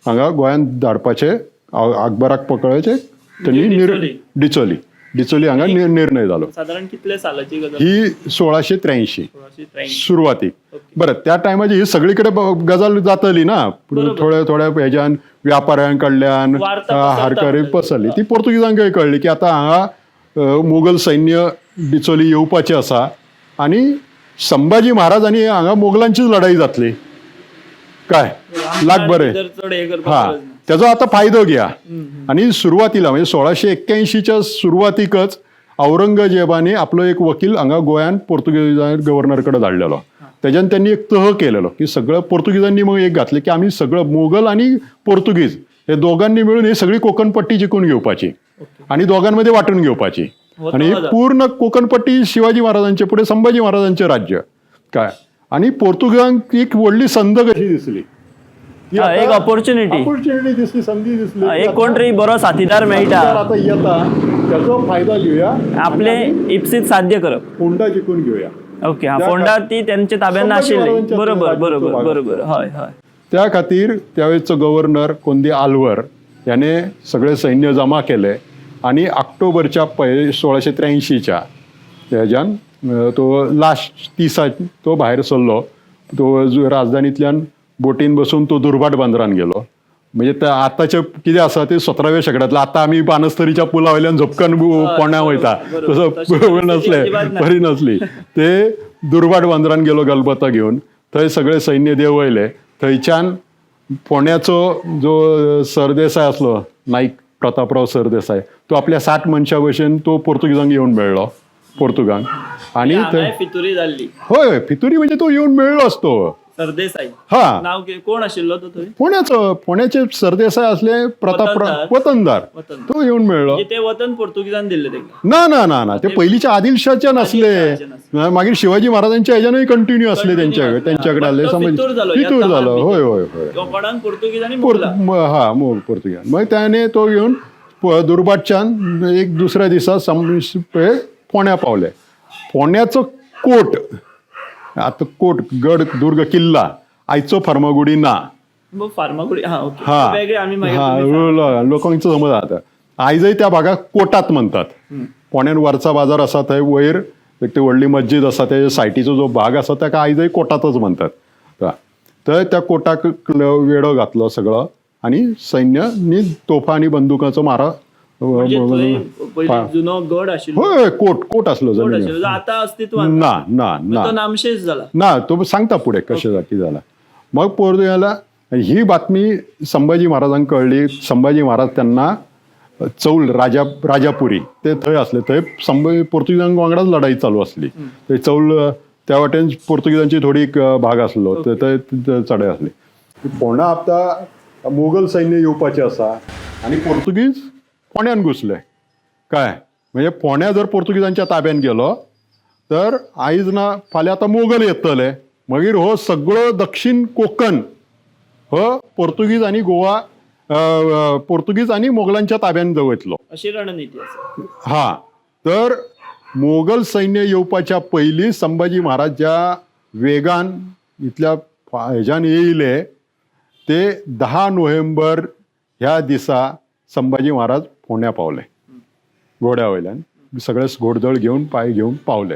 हांगा गोंयांत धाडपाचे अकबराक पकडपाचे त्यांनी म्हणजे डिचोली. डिचोली डिचोली हांगा निर्णय जालो. साधारण कितले सालाची गजाल? ही 1683 1683. सुरवातीक. बरं, त्या टायमाची ही सगळीकडे गजाल जातली ना. थोड्या थोड्या हेज्यान व्यापाऱ्यां कडल्यान वार्ता पसरता. हारकारी पसरली ती पोर्तुगीजांकय कळ्ळी की आतां हांगा मोगल सैन्य डिचोली येवपाचें आसा आनी संभाजी महाराज आनी हांगा मोगलांचीच लढाई जातली काय लाख बरें. तर चड हे करपाक हा, गरज ना. त्याचो आता फायदो घ्या. आणि सुरवातीला म्हणजे 1681च्या सुरवातीकच औरंगजेबाने आपलो एक वकील हांगा गोंयान पोर्तुगीज गव्हर्नर कडेन धाडलेलो. तेज्यान त्यांनी एक तह केलेलो की सगळं पोर्तुगीजांनी मग एक घातले की आमी सगळं मोगल आणि पोर्तुगीज हे दोघांनी मिळून ही सगळी कोकणपट्टी जिंकून घेवपाची आणि दोघांमध्ये वाटून घेवपाची. हो, आणि तह झाला. पूर्ण कोकणपट्टी शिवाजी महाराजांचे पुढे संभाजी महाराजांचे राज्य काय. आणि पोर्तुगांक एक व्हडली संद कशी दिसली ती हा, एक opportunity. Opportunity दिसली, संधी दिसली. हा, एक कोण तरी बरो साथीदार मेळटा. साथीदार आता येता, त्याचो फायदा घेऊया, आपले इप्सीत साध्य करप. फोंडा जिंकून घेऊया. ओके, हा, त्या फोंडा ती त्यांच्या ताब्यात संभाजी नाशिल्ली. महाराजांच्या बरोबर राज्याचो बरोबर भाग. बरोबर, हय हय. त्या खातीर त्यावेळेचो गव्हर्नर कोंदी आल्वर याने सगळे सैन्य जमा केले आणि ऑक्टोबरच्या 1683च्या हेज्यान तो लास्ट 30 तो भायर सरलो. तो राजधानींतल्यान बोटीन बसून तो दुर्भाट बंदरान गेलो. म्हणजे ते आताचे कितें आसा ते 17व्या शेंकड्यांतलो. आतां आमी बानस्तरीच्या पुला वयल्यान झपकन पोंड्या वयता बरोबर. तसो तशी परिस्थिती नसले, अजिबात ना. बरी नसली. ते दुर्भाट बंदरान गेलो गलबता घेवन, थंय सगळे सैन्य देंवयले. थंयच्यान फोंड्याचो जो सरदेसाय आसलो नाईक प्रतापराव सरदेसाय, तो आपल्या 60 मनशां भशेन तो पोर्तुगीजांक येवन मेळ्ळो पोर्तुगांक. आणि हांगाय थंय फितुरी जाल्ली. हय हय, फितुरी म्हणजे तो येवन मेळ्ळोच तो. सरदेसाई. हा. नाव कोण आशिल्लो तो थंय? पुण्याचो, पुण्याचे सरदेसाय असले प्रतापराव वतनदार. वतनदार, वतनदार. तो येवन मेळ्ळो. म्हणजे ते वतन पोर्तुगीजान दिल्ले तेका? ना ना ना ना, ते पहिलीच्या आदिलशाहच्या नसले. आदिलशहाचे नसले. मागीर शिवाजी महाराजांच्या ह्याच्यानूय कंटिन्यू असले Continue त्यांच्याकडे असले. आले. पण तो फितूर झालो, फितूर या झालो, तहात होय होय होय. कोकणान पोर्तुगीजांनी मोगला. हा, मोग पोर्तुगीज. मग त्याने तो घेऊन दुर्भाटच्यान एक दुसऱ्या दिसा फोंड्या पावले. फोंड्याचो कोट, आता कोट गड दुर्ग किल्ला आयचो फार्मागुडी ना. मग फार्मागुडी, हा, ओके. हा वेगळे आम्ही मागीर हा, तुमी सांगा. लोकांचो समज आता आयजय त्या भागाक कोटात म्हणतात. फोंड्यान वरचा बाजार आसा थंय वयर एक ती व्हडली मस्जीद आसा त्या सायटीचो जो भाग आसा ताका आयजय कोटातच म्हणतात. हा. तर त्या कोटाक वेडो घातलो सगळो आनी सैन्यानी तोफा आनी बंदुकाचो मारा. म्हणजे थंय पयलीं जुनो गड आशिल्लो. होय होय, कोट कोट आसलो कोट जमनीर. आशिल्लो जो आता अस्तित्वात ना ना ना. तो नामशेष झाला. ना, तो सांगता पुढे कशें कितें जाला. मग पोर्तुगाला ही बातमी संभाजी महाराजांक कळ्ळी. संभाजी महाराज त्यांना चौल राजापुरी ते थंय आसले. थंय पोर्तुगीजांक वांगडाच लढाई चालू आसली. थंय चौल त्या वाटेन पोर्तुगीजांची थोडी एक भाग आसलो, थंय चढाई आसली. फोंडा आतां मोगल सैन्य येवपाचें आसा आनी पोर्तुगीज फोंड्यान घुसले काय. म्हणजे फोंड्या जर पोर्तुगीजांच्या ताब्यान गेलो तर आयज ना फाल्यां आतां मोगल येतले. मागीर हो सगळो दक्षिण कोकण हो पोर्तुगीज आनी गोवा पोर्तुगीज आनी मोगलांच्या ताब्यान वयतलो अशी रणनीती आसा. हा, तर मोगल सैन्य येवपाच्या पयलीं संभाजी महाराज ज्या वेगान इतल्या हेज्यान येयले ते 10 नोव्हेंबर ह्या दिसा संभाजी महाराज फोंड्या पावले. घोड्या वयल्यान सगळे घोडदळ घेवन पांय घेवन पावले.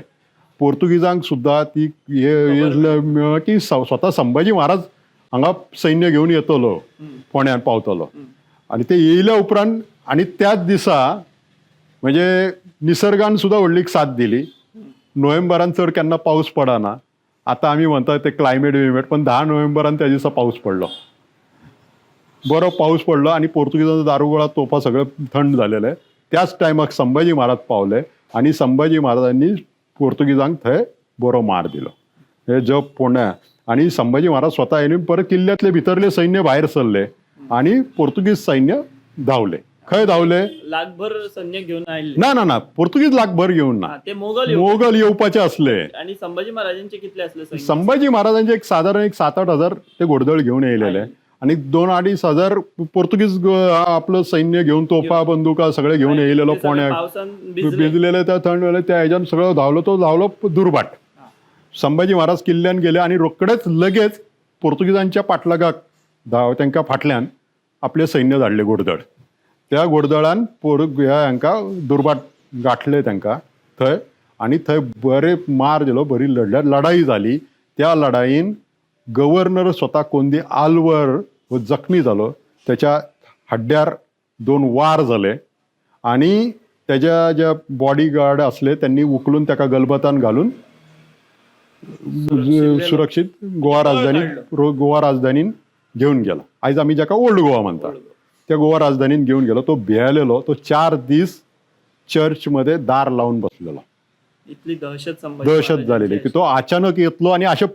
पोर्तुगीजांक सुद्दां ती हे की स्वता संभाजी महाराज हांगा सैन्य घेवन येतलो, फोंड्यान पावतलो. आनी ते येयल्या उपरांत आनी त्याच दिसा म्हणजे निसर्गान सुद्दां व्हडलीक साथ दिली. नोव्हेंबरान चड केन्ना पावस पडना. आतां आमी म्हणतात ते क्लायमेट विमेट, पण 10 नोव्हेंबरान त्या दिसा पावस पडलो, बरो पावस पडलो आनी पोर्तुगीजांचो दारुगोळा तोफा सगळें थंड जालेले. त्याच टायमाक संभाजी महाराज पावले आनी संभाजी महाराजांनी पोर्तुगीजांक थंय बरो मार दिलो. हे जप फोंड्या आनी संभाजी महाराज स्वता येयले परत किल्ल्यांतले भितरले सैन्य भायर सरले आनी पोर्तुगीज सैन्य धांवले. खंय धांवले? लाखभर सैन्य घेवन आयिल्ले. ना ना ना, पोर्तुगीज लाखभर घेवन ना, हा, ते मोगल मोगल येवपाचे असले. आणि संभाजी महाराजांचे कितले असले सैन्य? संभाजी महाराजांचे एक साधारण एक 7-8 हजार ते घोडदळ घेवन येयलेले. आणि 2-2.5 हजार पोर्तुगीज आपलं सैन्य घेऊन, तोफा बंदुका सगळे घेऊन येयलेलो ते सगळे फोंड्याक पावसान भिजले. भिजलेले, त्या थंड वेळेर त्या हेज्यान सगळं धांवलो, तो धांवलो दुर्बाट. संभाजी महाराज किल्ल्यान गेले आनी रोखडेच लगेच पोर्तुगीजांच्या पाटलागाक धांव तांकां फाटल्यान आपलें सैन्य धाडलें घोडदळ. त्या घोडदळान ह्या हांकां दुर्बाट गांठले तांकां थंय आनी थंय बरे मार दिलो, बरी लढल्या लढाई जाली. त्या लढाईन गव्हर्नर स्वता कोंदी आल्वर हो जखमी जालो, त्याच्या हड्ड्यार 2 वार जाले आनी त्याच्या ज्या बॉडीगार्ड असले त्यांनी उखलून ताका गलबतान घालून सुरक्षीत गोवा राजधानी गोवा राजधानीन घेवन गेला. आयज आमी जाका ओल्ड गोवा म्हणटा त्या गोवा राजधानीन घेवन गेलो. तो भियेलेलो, तो 4 दीस चर्चमध्ये दार लावून बसलेलो. इतली दहशत संभाजी दहशत झालेली महाराजांची. की तो अचानक येतलो आणि अशा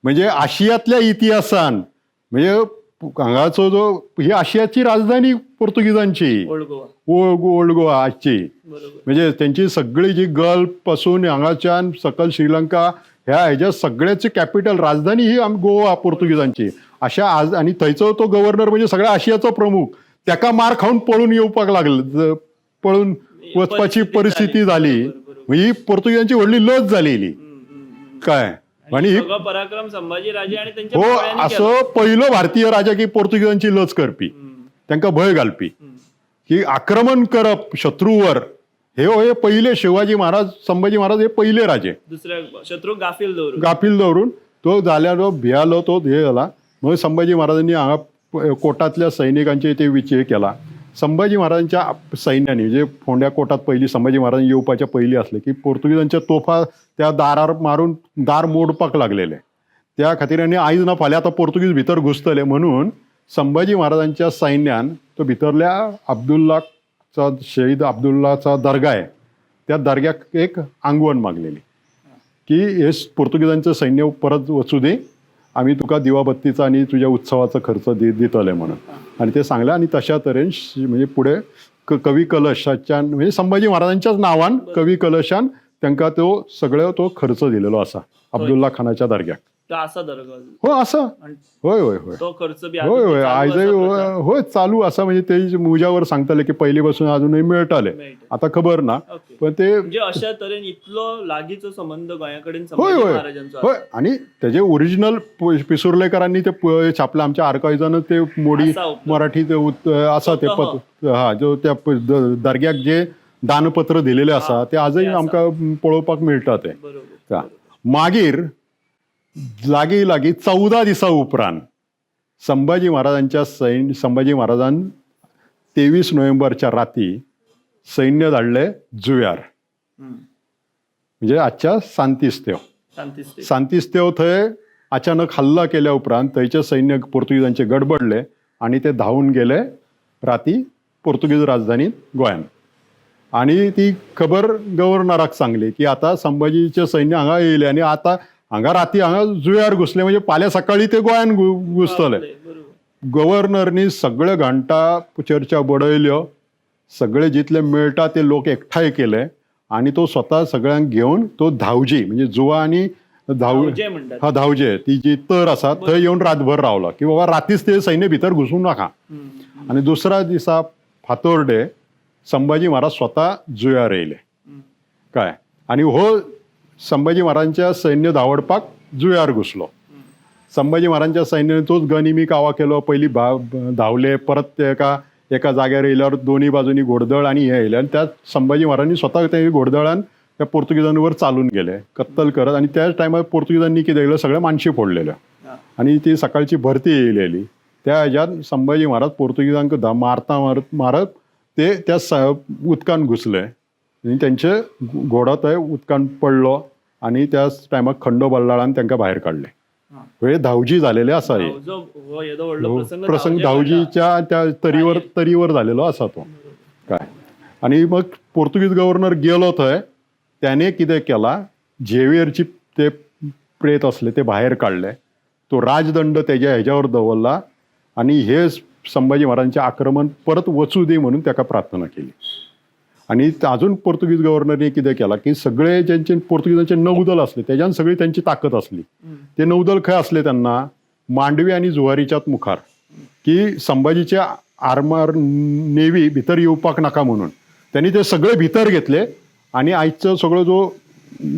म्हणजे आशियातल्या इतिहासान म्हणजे हांगाचो जो ही आशियाची राजधानी पोर्तुगीजांची ओल्ड गोवा. ओल्ड गोवा आजची. बरोबर. म्हणजे त्यांची सगळी जी गल्फ पासून हांगाच्यान सकल श्रीलंका ह्या हेज्या सगळ्याची कॅपिटल राजधानी ही गोवा पोर्तुगीजांची. अशा आज आणि थंयचो तो गव्हर्नर म्हणजे सगळ्या आशियाचो प्रमुख, त्याका मार खाऊन पळून येवपाक लागले, पळून वचपाची परिस्थिती झाली. ही पोर्तुगीजांची व्हडली लज झालेली काय आणि ही सगळो पराक्रम संभाजी राजे आणि त्यांच्या हो पावळ्यांनी केला. असो पहिलो भारतीय राजा की पोर्तुगीजांची लज करपी, तांकां भंय घालपी की आक्रमण करप शत्रूवर, हे हे पहिले शिवाजी महाराज संभाजी महाराज हे पहिले राजे. दुसऱ्या शत्रू गाफील दवरून, गाफील दवरून तो जाल्यार तो भियालो, तो हे जाला. मग संभाजी महाराजांनी हांगा कोटांतल्या सैनिकांचे ते विचार केला. संभाजी महाराजांच्या सैन्याने म्हणजे फोंड्या कोटात पहिली संभाजी महाराज येवपाच्या पयलीं आसले की पोर्तुगीजांच्या तोफा त्या दारार मारून दार मोडपाक लागलेले. त्या खातीर आनी आयज ना फाल्यां आतां पोर्तुगीज भितर घुसतले म्हणून संभाजी महाराजांच्या सैन्यान तो भितरल्या अब्दुल्लाचा शहीद अब्दुल्लाचा दर्गा आहे त्या दर्ग्याक एक आंगवण मागलेली की हे पोर्तुगीजांचं सैन्य परत वचू दे, आम्ही तुका दिवाबत्तीचा आणि तुझ्या उत्सवाचा खर्च दितले म्हणून. आणि ते सांगले आणि तशा तरेन म्हणजे पुढे कवी कलशाच्यान म्हणजे संभाजी महाराजांच्याच नावान कवी कलशान तांकां तो सगळो तो खर्च दिलेलो आसा अब्दुल्ला खानाच्या दर्ग्याक. तो आसा दर्गा? हो आसा. होय होय होय. तो खर्च बी होय होय, आयजय होय चालू आसा. म्हणजे ते मुजावर सांगताले की पयलीं पासून अजूनय मेळटाले, आतां खबर ना पण ते म्हणजे अशा तरेन इतलो लागींचो संबंध गोंया कडेन होय होय महाराजांचो. होय. आणि त्याचे ओरिजिनल पिसुर्लेकरांनी ते छापलं आमच्या आर्काइव्जान ते मोडी मराठी ते आसा ते पत्र, हा जो त्या दर्ग्याक जे दानपत्र दिलेले आसा ते आजय आमकां पळोवपाक मेळटा ते. मागीर लागीं लागीं 14 दिसां उपरांत संभाजी महाराजांच्या संभाजी महाराजान 23 नोव्हेंबरच्या राती सैन्य धाडले जुव्यार, म्हणजे आजच्या सांतिस्तेव. सांतिस्तेव थंय अचानक हल्ला केल्या उपरांत थंयचे सैन्य पोर्तुगीजांचे गडबडले आणि ते धांवून गेले राती पोर्तुगीज राजधानीत गोंयान. आणि ती खबर गव्हर्नराक सांगली की आता संभाजीचे सैन्य हांगा येयले आणि आता हांगा राती हांगा जुव्यार घुसले म्हणजे फाल्यां सकाळी ते गोंयान घुसतले. गव्हर्नरनी सगळे घंटा चर्चा बडयल्यो, सगळे जितले मेळटा ते लोक एकठांय केले आणि तो स्वता सगळ्यांक घेवन तो धावजी म्हणजे जुवा आनी धावजे म्हणटात, हा धावजे ती जी तर आसा थंय येवन रातभर रावलो की बाबा रातीच ते सैन्य भितर घुसूं नाका. आनी दुसऱ्या दिसा फातोर्डे संभाजी महाराज स्वता जुव्यार येयले काय आनी हो संभाजी महाराजांच्या सैन्य धांवडपाक जुव्यार घुसलो. संभाजी महाराजांच्या सैन्याने तोच गनिमी कावा केलो, पयलीं धांवले, परत ते एका जाग्यार येयल्यार दोन्ही बाजूनी घोडदळ आनी हे येयले आनी त्या संभाजी महाराजांनी स्वता ते घोडदळान त्या पोर्तुगीजांवर चालून गेले कत्तल करत. आनी त्याच टायमार पोर्तुगीजांनी कितें केलें, सगळ्या मानशी फोडलेल्यो आनी ती सकाळची भरती येयलेली त्या हेज्यान संभाजी महाराज पोर्तुगीजांक मारता मारत मारत ते त्या उदकान घुसले आनी तेंचे घोडो थंय उदकान पडलो आनी त्याच टायमाक खंडो बल्लाळान तांकां भायर काडले. हे धावजी झालेले आसा, हे प्रसंग धावजीच्या त्या तरीवर झालेलो आसा तो काय. आनी मग पोर्तुगीज गव्हर्नर गेलो थंय, त्याने कितें केला, झेवियरची ते प्रेत असले ते भायर काडले, तो राजदंड तेज्या हेज्यावर दवरला आनी हे संभाजी महाराजांचें आक्रमण परत वचूं दी म्हणून ताका प्रार्थना केली. आनी अजून पोर्तुगीज गव्हर्नरने कितें केला की सगळे ज्यांचे पोर्तुगीजांचे नौदल असले तेज्यान सगळी त्यांची ताकद असली. ते नौदल खंय असले तेन्ना मांडवी आनी जुवारीच्याच मुखार. की संभाजीच्या आर्मर नेवी भितर येवपाक नाका म्हणून. त्यांनी ते सगळे भितर घेतले आनी आयचो सगळो जो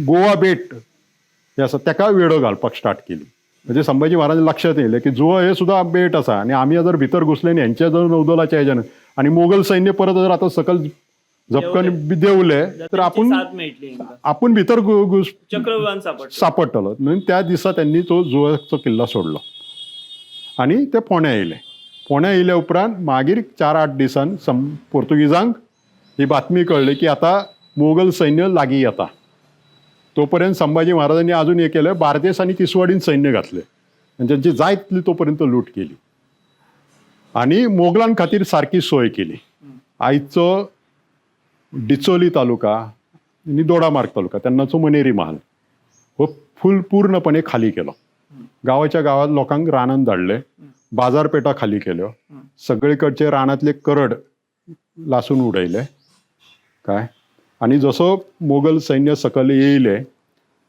गोवा बेट हे आसा तेका वेडो घालपाक स्टार्ट केली. म्हणजे संभाजी महाराज लक्षात येयलें की जुवा हे सुद्दां बेट आसा आनी आमी जर भितर घुसले न्ही हेंच्या जर नौदलाच्या हेज्यान आनी मोगल सैन्य परत जर आतां सकल झपकन देंवले तर आपूण साथ मेळटली हेंकां. आपूण भितर घुस चक्रव्यूहान सापडटा. सापडटलो म्हणून त्या दिसा त्यांनी तो जुवाचो किल्ला सोडलो आनी ते फोंड्या येयले. फोंड्या येयल्या उपरांत मागीर 4-8 दिसान पोर्तुगीजांक ही बातमी कळ्ळी की आतां मोगल सैन्य लागीं येता. तो पर्यंत संभाजी महाराजांनी अजून हे केलं, बार्देस आनी तिसवाडीन सैन्य घातले आनी त्यांची जाय तितली तो पर्यंत लूट केली आनी मोगलां खातीर सारकी सोय केली. आयचो डिचोली तालुका आनी दोडामार्ग तालुका तेन्नाचो मनेरी महाल हो फूल पूर्णपणे खाली केलो. गांवाच्या गांवात लोकांक रानान धाडले, बाजारपेठा खाली केल्यो, सगळीकडचे रानांतले करड लासून उडयले काय. आनी जसो मोगल सैन्य सकयल येयले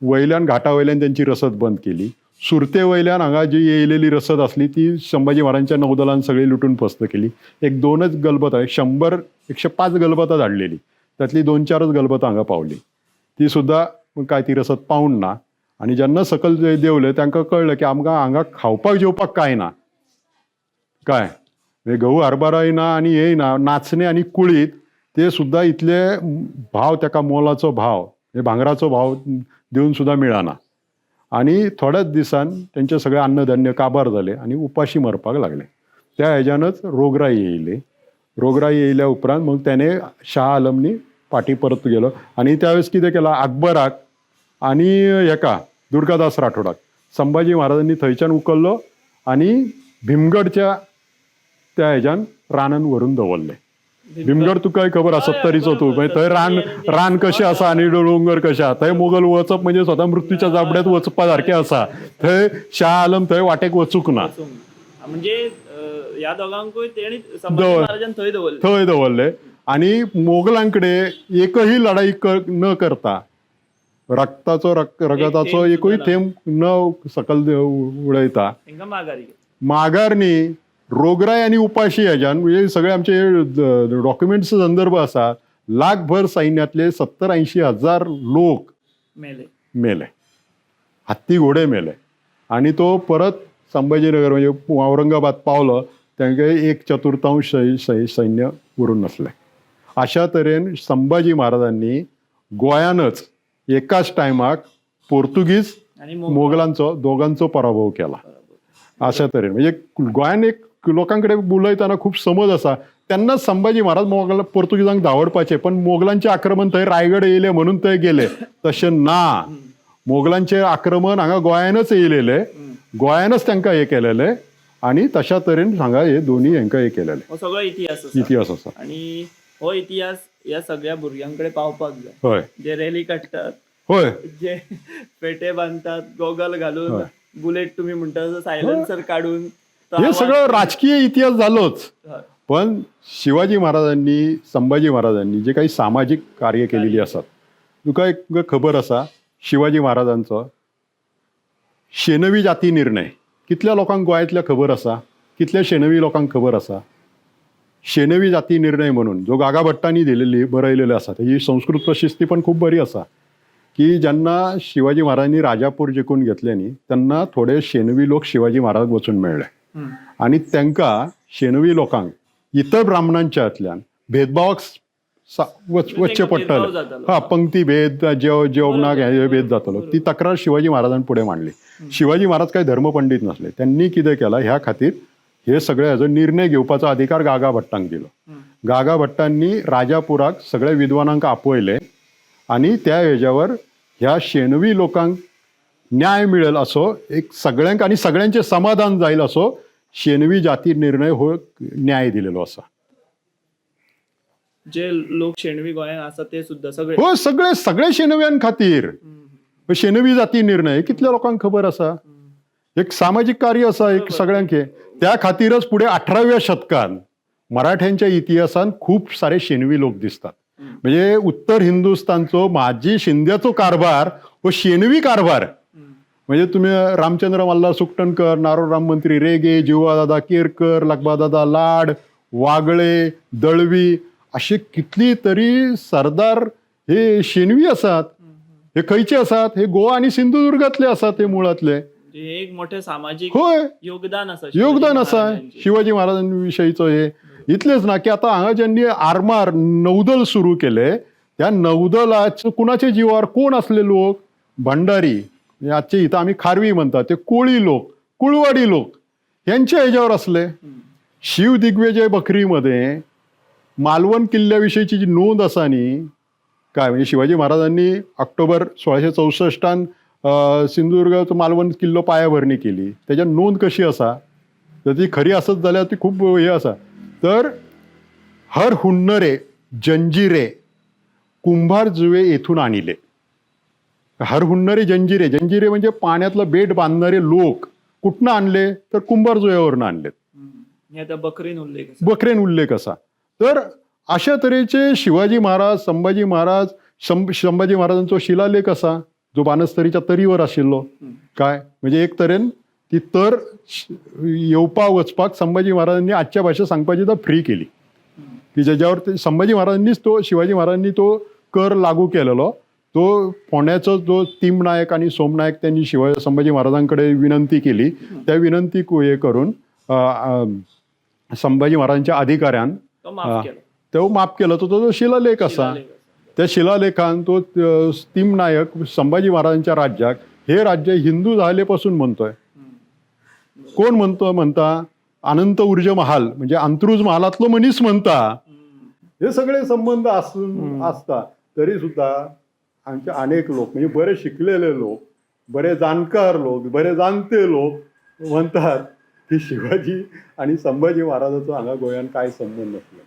वयल्यान घाटा वयल्यान त्यांची रसद बंद केली. सुरते वयल्यान हांगा जी येयलेली रसद आसली ती संभाजी महाराजांच्या नौदलान सगळी लुटून फस्त केली. एक दोनच गलबतां, 100-105 गलबतां धाडलेली, त्यातली 2-4च गलबतां हांगा पावली, ती सुद्दां काय ती रसद पावूंक ना. आनी जेन्ना सकयल देंवले तांकां कळ्ळें की आमकां हांगा खावपाक जेवपाक कांय ना, काय म्हणजे गहू हरभराय ना आनी हेय ना, नाचणे आनी कुळीत ते सुद्दां इतले भाव ताका मोलाचो भाव, हे भांगराचो भाव दिवन सुद्दां मेळना. आनी थोड्याच दिसान तेंचे सगळे अन्नधान्य काबार जाले आनी उपाशी मरपाक लागले. त्या हेज्यानच रोगराई येयली. रोगराई येयल्या उपरांत मग त्याने शाह आलमनी फाटीं परत गेलो आनी त्यावेळेस कितें केलां, अकबराक आनी हेका दुर्गादास राठोडाक संभाजी महाराजांनी थंयच्यान उखल्लो आनी भीमगडच्या त्या हेज्यान रानान व्हरून दवरले. भीमगड तुकाय खबर आसा सत्तरीचो तूं, म्हणजे थंय रान रान कशें आसा आनी डोंगर कशें आसा, थंय मोगल वचप म्हणजे स्वता मृत्यूच्या जाबड्यात वचपा सारकें आसा. थंय शाह आलम थंय वाटेक वचूंक ना. म्हणजे ह्या दोगांकूय तेणी संभाजी महाराजान थंय दवरले, थंय दवरले आनी मोगलांकडे एकही लढाई न करता रक्ताचो रगताचो एकूय थेंब न सकल उडयता माघार न्ही, रोगराय आनी उपाशी हेज्यान म्हणजे सगळे आमचे डॉक्युमेंट्स संदर्भ आसा, लाखभर सैन्यातले 70-80 हजार लोक मेले मेले, हत्ती घोडे मेले. आनी तो परत संभाजीनगर म्हणजे औरंगाबाद पावलो तांकां 1/4 सैन्य उरूंक नासलें. अशा तरेन संभाजी महाराजांनी गोंयानच एकाच टायमाक पोर्तुगीज आनी मोगलांचो दोगांचो पराभव केला. अशा तरेन म्हणजे गोंयान एक लोकांकडे उलयतना खूब समज आसा, तेन्नाच संभाजी महाराज मोगल पोर्तुगीजांक धांवडपाचे, पण मोगलांचे आक्रमण थंय रायगड येयले म्हणून थंय गेले तशें ना. मोगलांचे आक्रमण हांगा गोंयानच येयलेले, गोंयानच तांकां हे केलेले आनी तशा तरेन हांगा हे दोनी हेंकां हे केलेले. हो सगळो इतिहास आसा, इतिहास आसा आनी हो इतिहास ह्या सगळ्या भुरग्यांकडे पावपाक जाय. हय, जे रॅली काडटात, हय, जे पेटे बांदतात, गॉगल घालून, बुलेट तुम्ही म्हणटा सायलेन्सर काडून, हे सगळं राजकीय इतिहास झालोच. पण शिवाजी महाराजांनी संभाजी महाराजांनी जे काही सामाजिक कार्य केलेली आसात, तुका एक खबर आसा शिवाजी महाराजांचो शेनवी जाती निर्णय कितल्या लोकांक गोंयांतल्या खबर आसा, कितल्या शेनवी लोकांक खबर आसा. शेनवी जाती निर्णय म्हणून जो गागा भट्टांनी दिलेली बरयलेलो आसा, तेजी संस्कृत प्रशस्ती पण खूब बरी आसा की जेन्ना शिवाजी महाराजांनी राजापूर जिखून घेतले न्ही तेन्ना थोडे शेनवी लोक शिवाजी महाराजाक वचून मेळ्ळे आनी तांकां शेनवी लोकांक इतर ब्राह्मणांच्यातल्यान भेदभावाक वचचें पडटलें. हा, पंक्ती भेद, जेवणाक हे भेद जातलो, ती तक्रार शिवाजी महाराजान फुडें मांडली. शिवाजी महाराज काय धर्मपंडीत नासले, त्यांनी कितें केलां ह्या खातीर हे सगळे हेजो निर्णय घेवपाचो अधिकार गागा भट्टांक दिलो. गागा भट्टांनी राजापुराक सगळ्या विद्वानांक आपयले आनी त्या हेज्यावर ह्या शेनवी लोकांक न्याय मिळेल असो एक सगळ्यांक आनी सगळ्यांचें समाधान जायल असो शेनवी जाती निर्णय हो न्याय दिलेलो आसा. जे लोक शेणवी गोंयांत आसा ते सुद्दां सगळे, हो, सगळे सगळे शेनव्यां खातीर शेनवी जाती निर्णय कितल्या लोकांक खबर आसा. एक सामाजीक कार्य आसा एक सगळ्यांक हे. त्या खातीरच फुडें 18व्या शतकान मराठ्यांच्या इतिहासान खूब सारे शेनवी लोक दिसतात. म्हणजे उत्तर हिंदुस्थानचो म्हाजी शिंद्याचो कारभार हो शेनवी कारभार. म्हणजे तुमी रामचंद्र मल्हार सुकटणकर, नारो राम मंत्री रेगे, जिवादादा केरकर, लखबादादा लाड, वागळे, दळवी असे कितली तरी सरदार हे शेणवी आसात. हे खंयचे आसात? हे गोवा आणि सिंधुदुर्गातले आसात हे मुळातले. म्हणजे हे एक मोठे सामाजिक होय, योगदान आसा, योगदान आसा महाराजांचें. शिवाजी महाराजांविषयीचो. हे इतलेच ना की आता हांगा ज्यांनी आरमार नौदल सुरू केले, त्या नौदलाचो कुणाच्या जिवार कोण असले लोक? भंडारी, म्हणजे आजचे इथं आम्ही खारवी म्हणतात ते कोळी लोक, कुळवाडी लोक यांच्या ह्याच्यावर असले. शिव दिग्विजय बखरीमध्ये मालवण किल्ल्याविषयीची जी नोंद आसा न्ही, काय म्हणजे शिवाजी महाराजांनी ऑक्टोबर 1664 सिंधुदुर्गाचो मालवण किल्लो पायाभरणी केली, त्याच्या नोंद कशी आसा, जर ती खरी आसत जाल्यार ती खूब हे आसा. तर हर हुन्नरे जंजिरे कुंभार जुवे येथून आणिले. हर हुन्नरे जंजिरे, जंजिरे म्हणजे पाण्यातलं बेट बांधणारे लोक कुठनं आणले तर कुंभार जुव्यावरनं आणले. हे आता बकरीन उल्लेख आसा. बकरेन उल्लेख असा. तर अशा तरेचे शिवाजी महाराज, संभाजी महाराज, संभाजी महाराजांचो शिलालेख असा जो बाणस्तरीच्या तरीवर आशिल्लो. काय म्हणजे एक तरेन ती तर येवपा वचपाक संभाजी महाराजांनी आजच्या भाशेत सांगपाची तर फ्री केली की ज्याच्यावर ते संभाजी महाराजांनीच तो शिवाजी महाराजांनी तो कर लागू केलेलो. तो फोंड्याचो जो तीम नायक आणि सोमनायक त्यांनी संभाजी महाराजांकडे विनंती केली, त्या विनंती हे करून संभाजी महाराजांच्या अधिकाऱ्यान तो माफ केलो. तो माफ केलो. तो जो शिलालेख असा, शिलालेख आसा. त्या शिलालेखान तो तीम नायक संभाजी महाराजांच्या राज्याक हे राज्य हिंदू झालेपासून म्हणतोय. कोण म्हणतो? म्हणता अनंत ऊर्ज महाल म्हणजे अंतरुज महालातलो मनीस म्हणता. हे सगळे संबंध असून असता तरी सुद्धा आमचे अनेक लोक म्हणजे बरे शिकलेले लोक, बरे जाणकार लोक, बरे जाणते लोक म्हणतात की शिवाजी आणि संभाजी महाराजाचो हांगा गोंयान काय संबंध आसलो.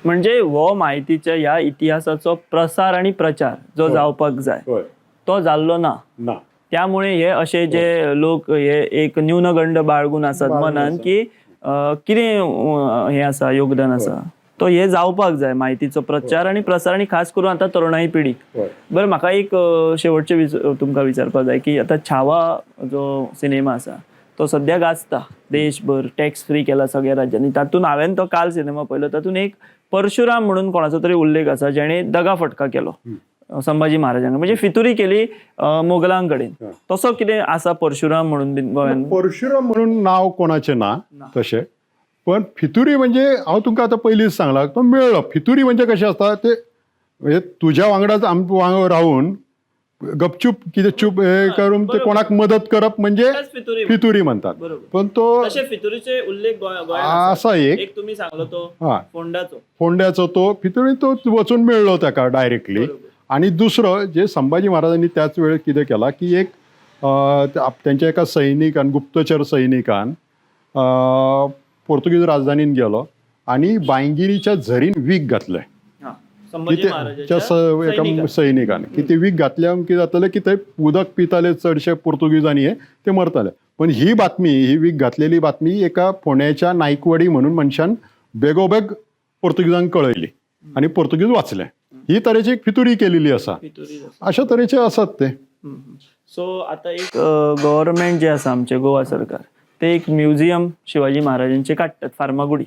म्हणजे हो म्हायतीच्या ह्या इतिहासाचो प्रसार आणि प्रचार जो जावपाक जाय तो जाल्लो ना. ना. त्यामुळे हे असे जे लोक हे एक न्यूनगंड बाळगून आसात बाळगून मनान आसा. की कितें हे आसा योगदान आसा, तो हे जावपाक जाय म्हायतीचो प्रचार आणि प्रसार, आणि खास करून आता तरुणाई पिढी. बरं, म्हाका एक शेवटचें तुमकां विचारपाक जाय की आतां छावा जो सिनेमा आसा तो सद्या गाजता देशभर, टॅक्स फ्री केला सगळ्या राज्यांनी. तातूंत हांवें तो काल सिनेमा पळयलो, तातूंत एक परशुराम म्हणून कोणाचो तरी उल्लेख आसा जेणे दगा फटका केलो संभाजी महाराजांक, म्हणजे फितुरी केली मोगलां कडेन. तसो कितें आसा परशुराम म्हणून बीन गोंयांत? परशुराम म्हणून नाव कोणाचें ना तशें, पण फितुरी म्हणजे हांव तुमकां आतां पयलींच सांगलां तो मेळ्ळो. फितुरी म्हणजे कशें आसता ते, म्हणजे तुज्या वांगडाच वांगडा रावून गपचूप कितें चूप हे करून ते कोणाक मदत करप म्हणजे फितुरी, फितुरी म्हणतात. बरोबर. पण तो तशे फितुरीचे उल्लेख गोंयांत आसा एक, एक तुम्ही सांगलो तो फोंडाचो, फोंड्याचो तो फितुरी तो वचून मेळ्ळो ताका डायरेक्टली. आणि दुसरं जे संभाजी महाराजांनी त्याच वेळेस कितें केला की एक त्यांच्या एका सैनिकान, गुप्तचर सैनिकान पोर्तुगीज राजधानीन गेलो आणि बांगिरीच्या झरीन वीख घातलें. संभाजी की महाराजाच्या एका सैनिकान की ते वीख घातल्यार कितें जातलें की थंय उदक पिताले चडशे पोर्तुगीजांनी, हे ते मरताले. पण ही बातमी, ही वीख घातलेली बातमी एका फोंड्याच्या नायकवाडी म्हणून मनशान बेगोबेग पोर्तुगीजांक कळयली आणि पोर्तुगीज वाचले. ही तरेची एक फितुरी केलेली आसा. अशा तरेचे आसात ते. सो आता एक गव्हर्मेंट जे आसा आमचे गोवा सरकार, ते एक म्युझियम शिवाजी महाराजांचे काडटात फार्मागुडी.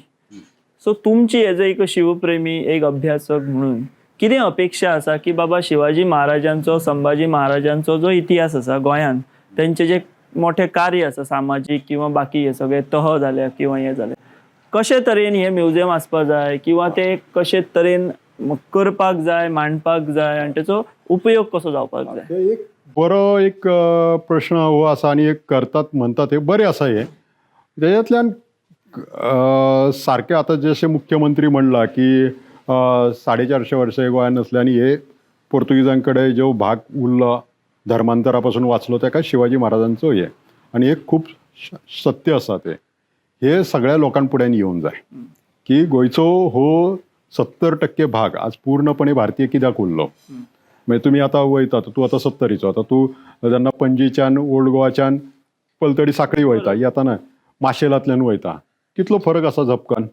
सो तुमची एज एक शिवप्रेमी, एक अभ्यासक म्हणून कितें अपेक्षा आसा की बाबा शिवाजी महाराजांचो, संभाजी महाराजांचो जो इतिहास आसा गोंयांत, तेंचे जे मोठे कार्य आसा सामाजीक किंवा बाकी हे सगळे तह जाल्या किंवा हे जाले, कशे तरेन हे म्युझियम आसपाक जाय किंवा ते कशे तरेन करपाक जाय, मांडपाक जाय आनी तेचो उपयोग कसो जावपाक जाय? ते एक बरो एक प्रश्न हो आसा आनी एक करतात म्हणतात हे बरें आसा. हे तेज्यांतल्यान सारकें आतां जशें मुख्यमंत्री म्हणलां की 450 वर्सां गोंयांत आसले आनी हे पोर्तुगीजां कडेन जो भाग उरलो धर्मांतरा पासून वाचलो ताका शिवाजी महाराजांचो हे, आनी हे खूब सत्य आसा. ते हे सगळ्या लोकां फुड्यान येवंक जाय की गोंयचो हो 70% भाग आज पूर्णपणे भारतीय कित्याक उरलो. म्हणजे तुमी आतां वयता, तूं आतां 70चो, आतां तूं जेन्ना पणजेच्यान ओल्ड गोवाच्यान पलतडी साखळी वयता, येताना माशेलांतल्यान वयता, कितलो फरक आसा झपकन.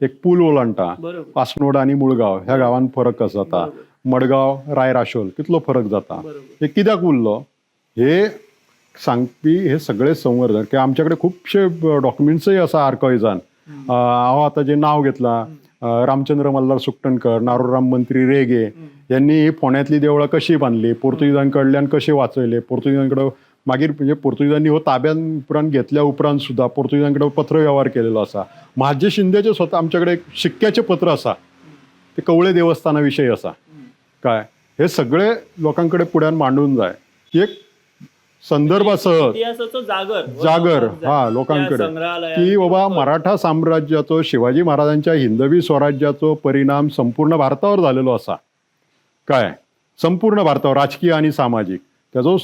एक पूल ओलांडटा, पासनोड आनी मुळगांव ह्या गांवांत फरक आसा जाता, मडगांव राय राशोल कितलो फरक जाता. हे कित्याक उरलो हे सांगपी हे सगळे संवर्धन किंवा आमचे कडेन खुबशे डॉक्युमेंट्सय आसा आर्कायव्जान. हांव आतां जें नांव घेतलां, रामचंद्र मल्हार सुकटणकर, नारोराम मंत्री रेगे यांनी ही फोंड्यांतली देवळां कशी बांदली, पोर्तुगीजां कडल्यान कशे वाचयले, पोर्तुगीजां कडेन मागीर म्हणजे पोर्तुगीजांनी हो ताब्यान उपरांत घेतल्या उपरांत सुद्दां पोर्तुगीजां कडेन पत्र वेव्हार केलेलो आसा. म्हाजी शिंदेचे स्वता आमचे कडेन एक शिक्क्याचें पत्र आसा, ते कवळे देवस्थाना विशयी आसा. काय हे सगळे लोकां कडेन फुड्यान मांडून जाय एक संदर्भासह इतिहासाचो जागर जागर हा लोकांकडे की बाबा मराठा साम्राज्याचो, शिवाजी महाराजांच्या हिंदवी स्वराज्याचो परिणाम संपूर्ण भारतावर झालेलो आसा. काय संपूर्ण भारतावर राजकीय आणि सामाजिक त्याचो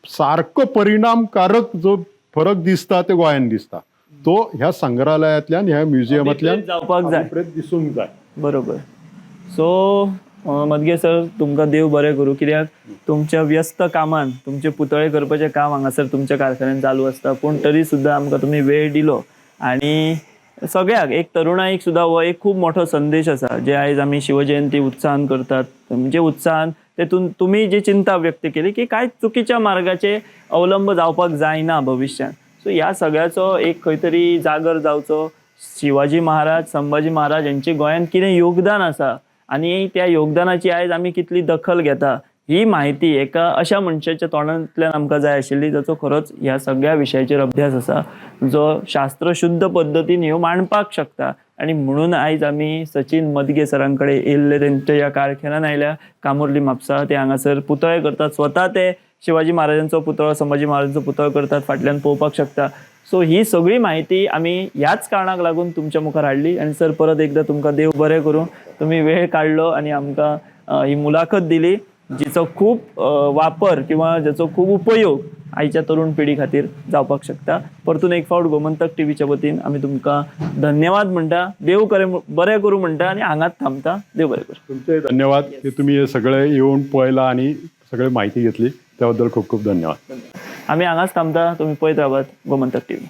सारको परिणामकारक जो फरक दिसता ते गोंयान दिसता, तो ह्या संग्रहालयांतल्यान, ह्या म्युझियमांतल्यान जावपाक जाय, अभिप्रेत दिसूंक जाय. बरोबर. सो मदगे सर, तुमकां देव बरें करूं, कित्याक तुमच्या व्यस्त कामान, तुमचे पुतळे करपाचें काम हांगासर तुमच्या कारखान्यान चालू आसता, पूण तरी सुद्दां आमकां तुमी वेळ दिलो आनी सगळ्याक एक तरुणाईक सुद्दां हो एक खूब मोठो संदेश आसा, जे आयज आमी शिवजयंती उत्साहान करतात, म्हणजे उत्साहान तेतून तुमी जी चिंता व्यक्त केली की कांय चुकीच्या मार्गाचे अवलंब जावपाक जायना भविश्यांत. सो ह्या सगळ्याचो एक खंय तरी जागर जावचो. शिवाजी महाराज, संभाजी महाराज यांचे गोंयांत कितें योगदान आसा आनी त्या योगदानाची आयज आमी कितली दखल घेता ही म्हायती एका अशा मनशाच्या तोंडांतल्यान आमकां जाय आशिल्ली जाचो खरोच ह्या सगळ्या विशयाचेर अभ्यास आसा, जो शास्त्रशुद्ध पद्दतीन ह्यो मांडपाक शकता. आनी म्हणून आयज आमी सचिन मदगे सरां कडेन येयल्ले, तेंच्या ह्या कारखान्यान आयल्या, कामुर्ली म्हापसा. ते हांगासर पुतळे करतात, स्वता ते शिवाजी महाराजांचो पुतळो, संभाजी महाराजांचो पुतळो करतात, फाटल्यान पळोवपाक शकता. सो ही सगळी म्हायती आमी ह्याच कारणाक लागून तुमच्या मुखार हाडली. आनी सर, परत एकदां तुमकां देव बरें करूं, तुमी वेळ काडलो आनी आमकां ही मुलाखत दिली, जिचो खूब वापर किंवा ज्याचो खूब उपयोग आयच्या तरुण पिढी खातीर जावपाक शकता. परतून एक फावट गोमंतक टीव्हीच्या वतीन आमी तुमकां धन्यवाद म्हणटा, देव बरें करूं म्हणटा आनी हांगाच थांबता. देव बरें करूं. तुमचे धन्यवाद की तुम्ही हे सगळे येऊन पळयला आणि सगळे माहिती घेतली त्याबद्दल खूप खूप धन्यवाद. आमी हांगाच थांबता, तुमी पळयत रावात गोमंतक टीव्ही.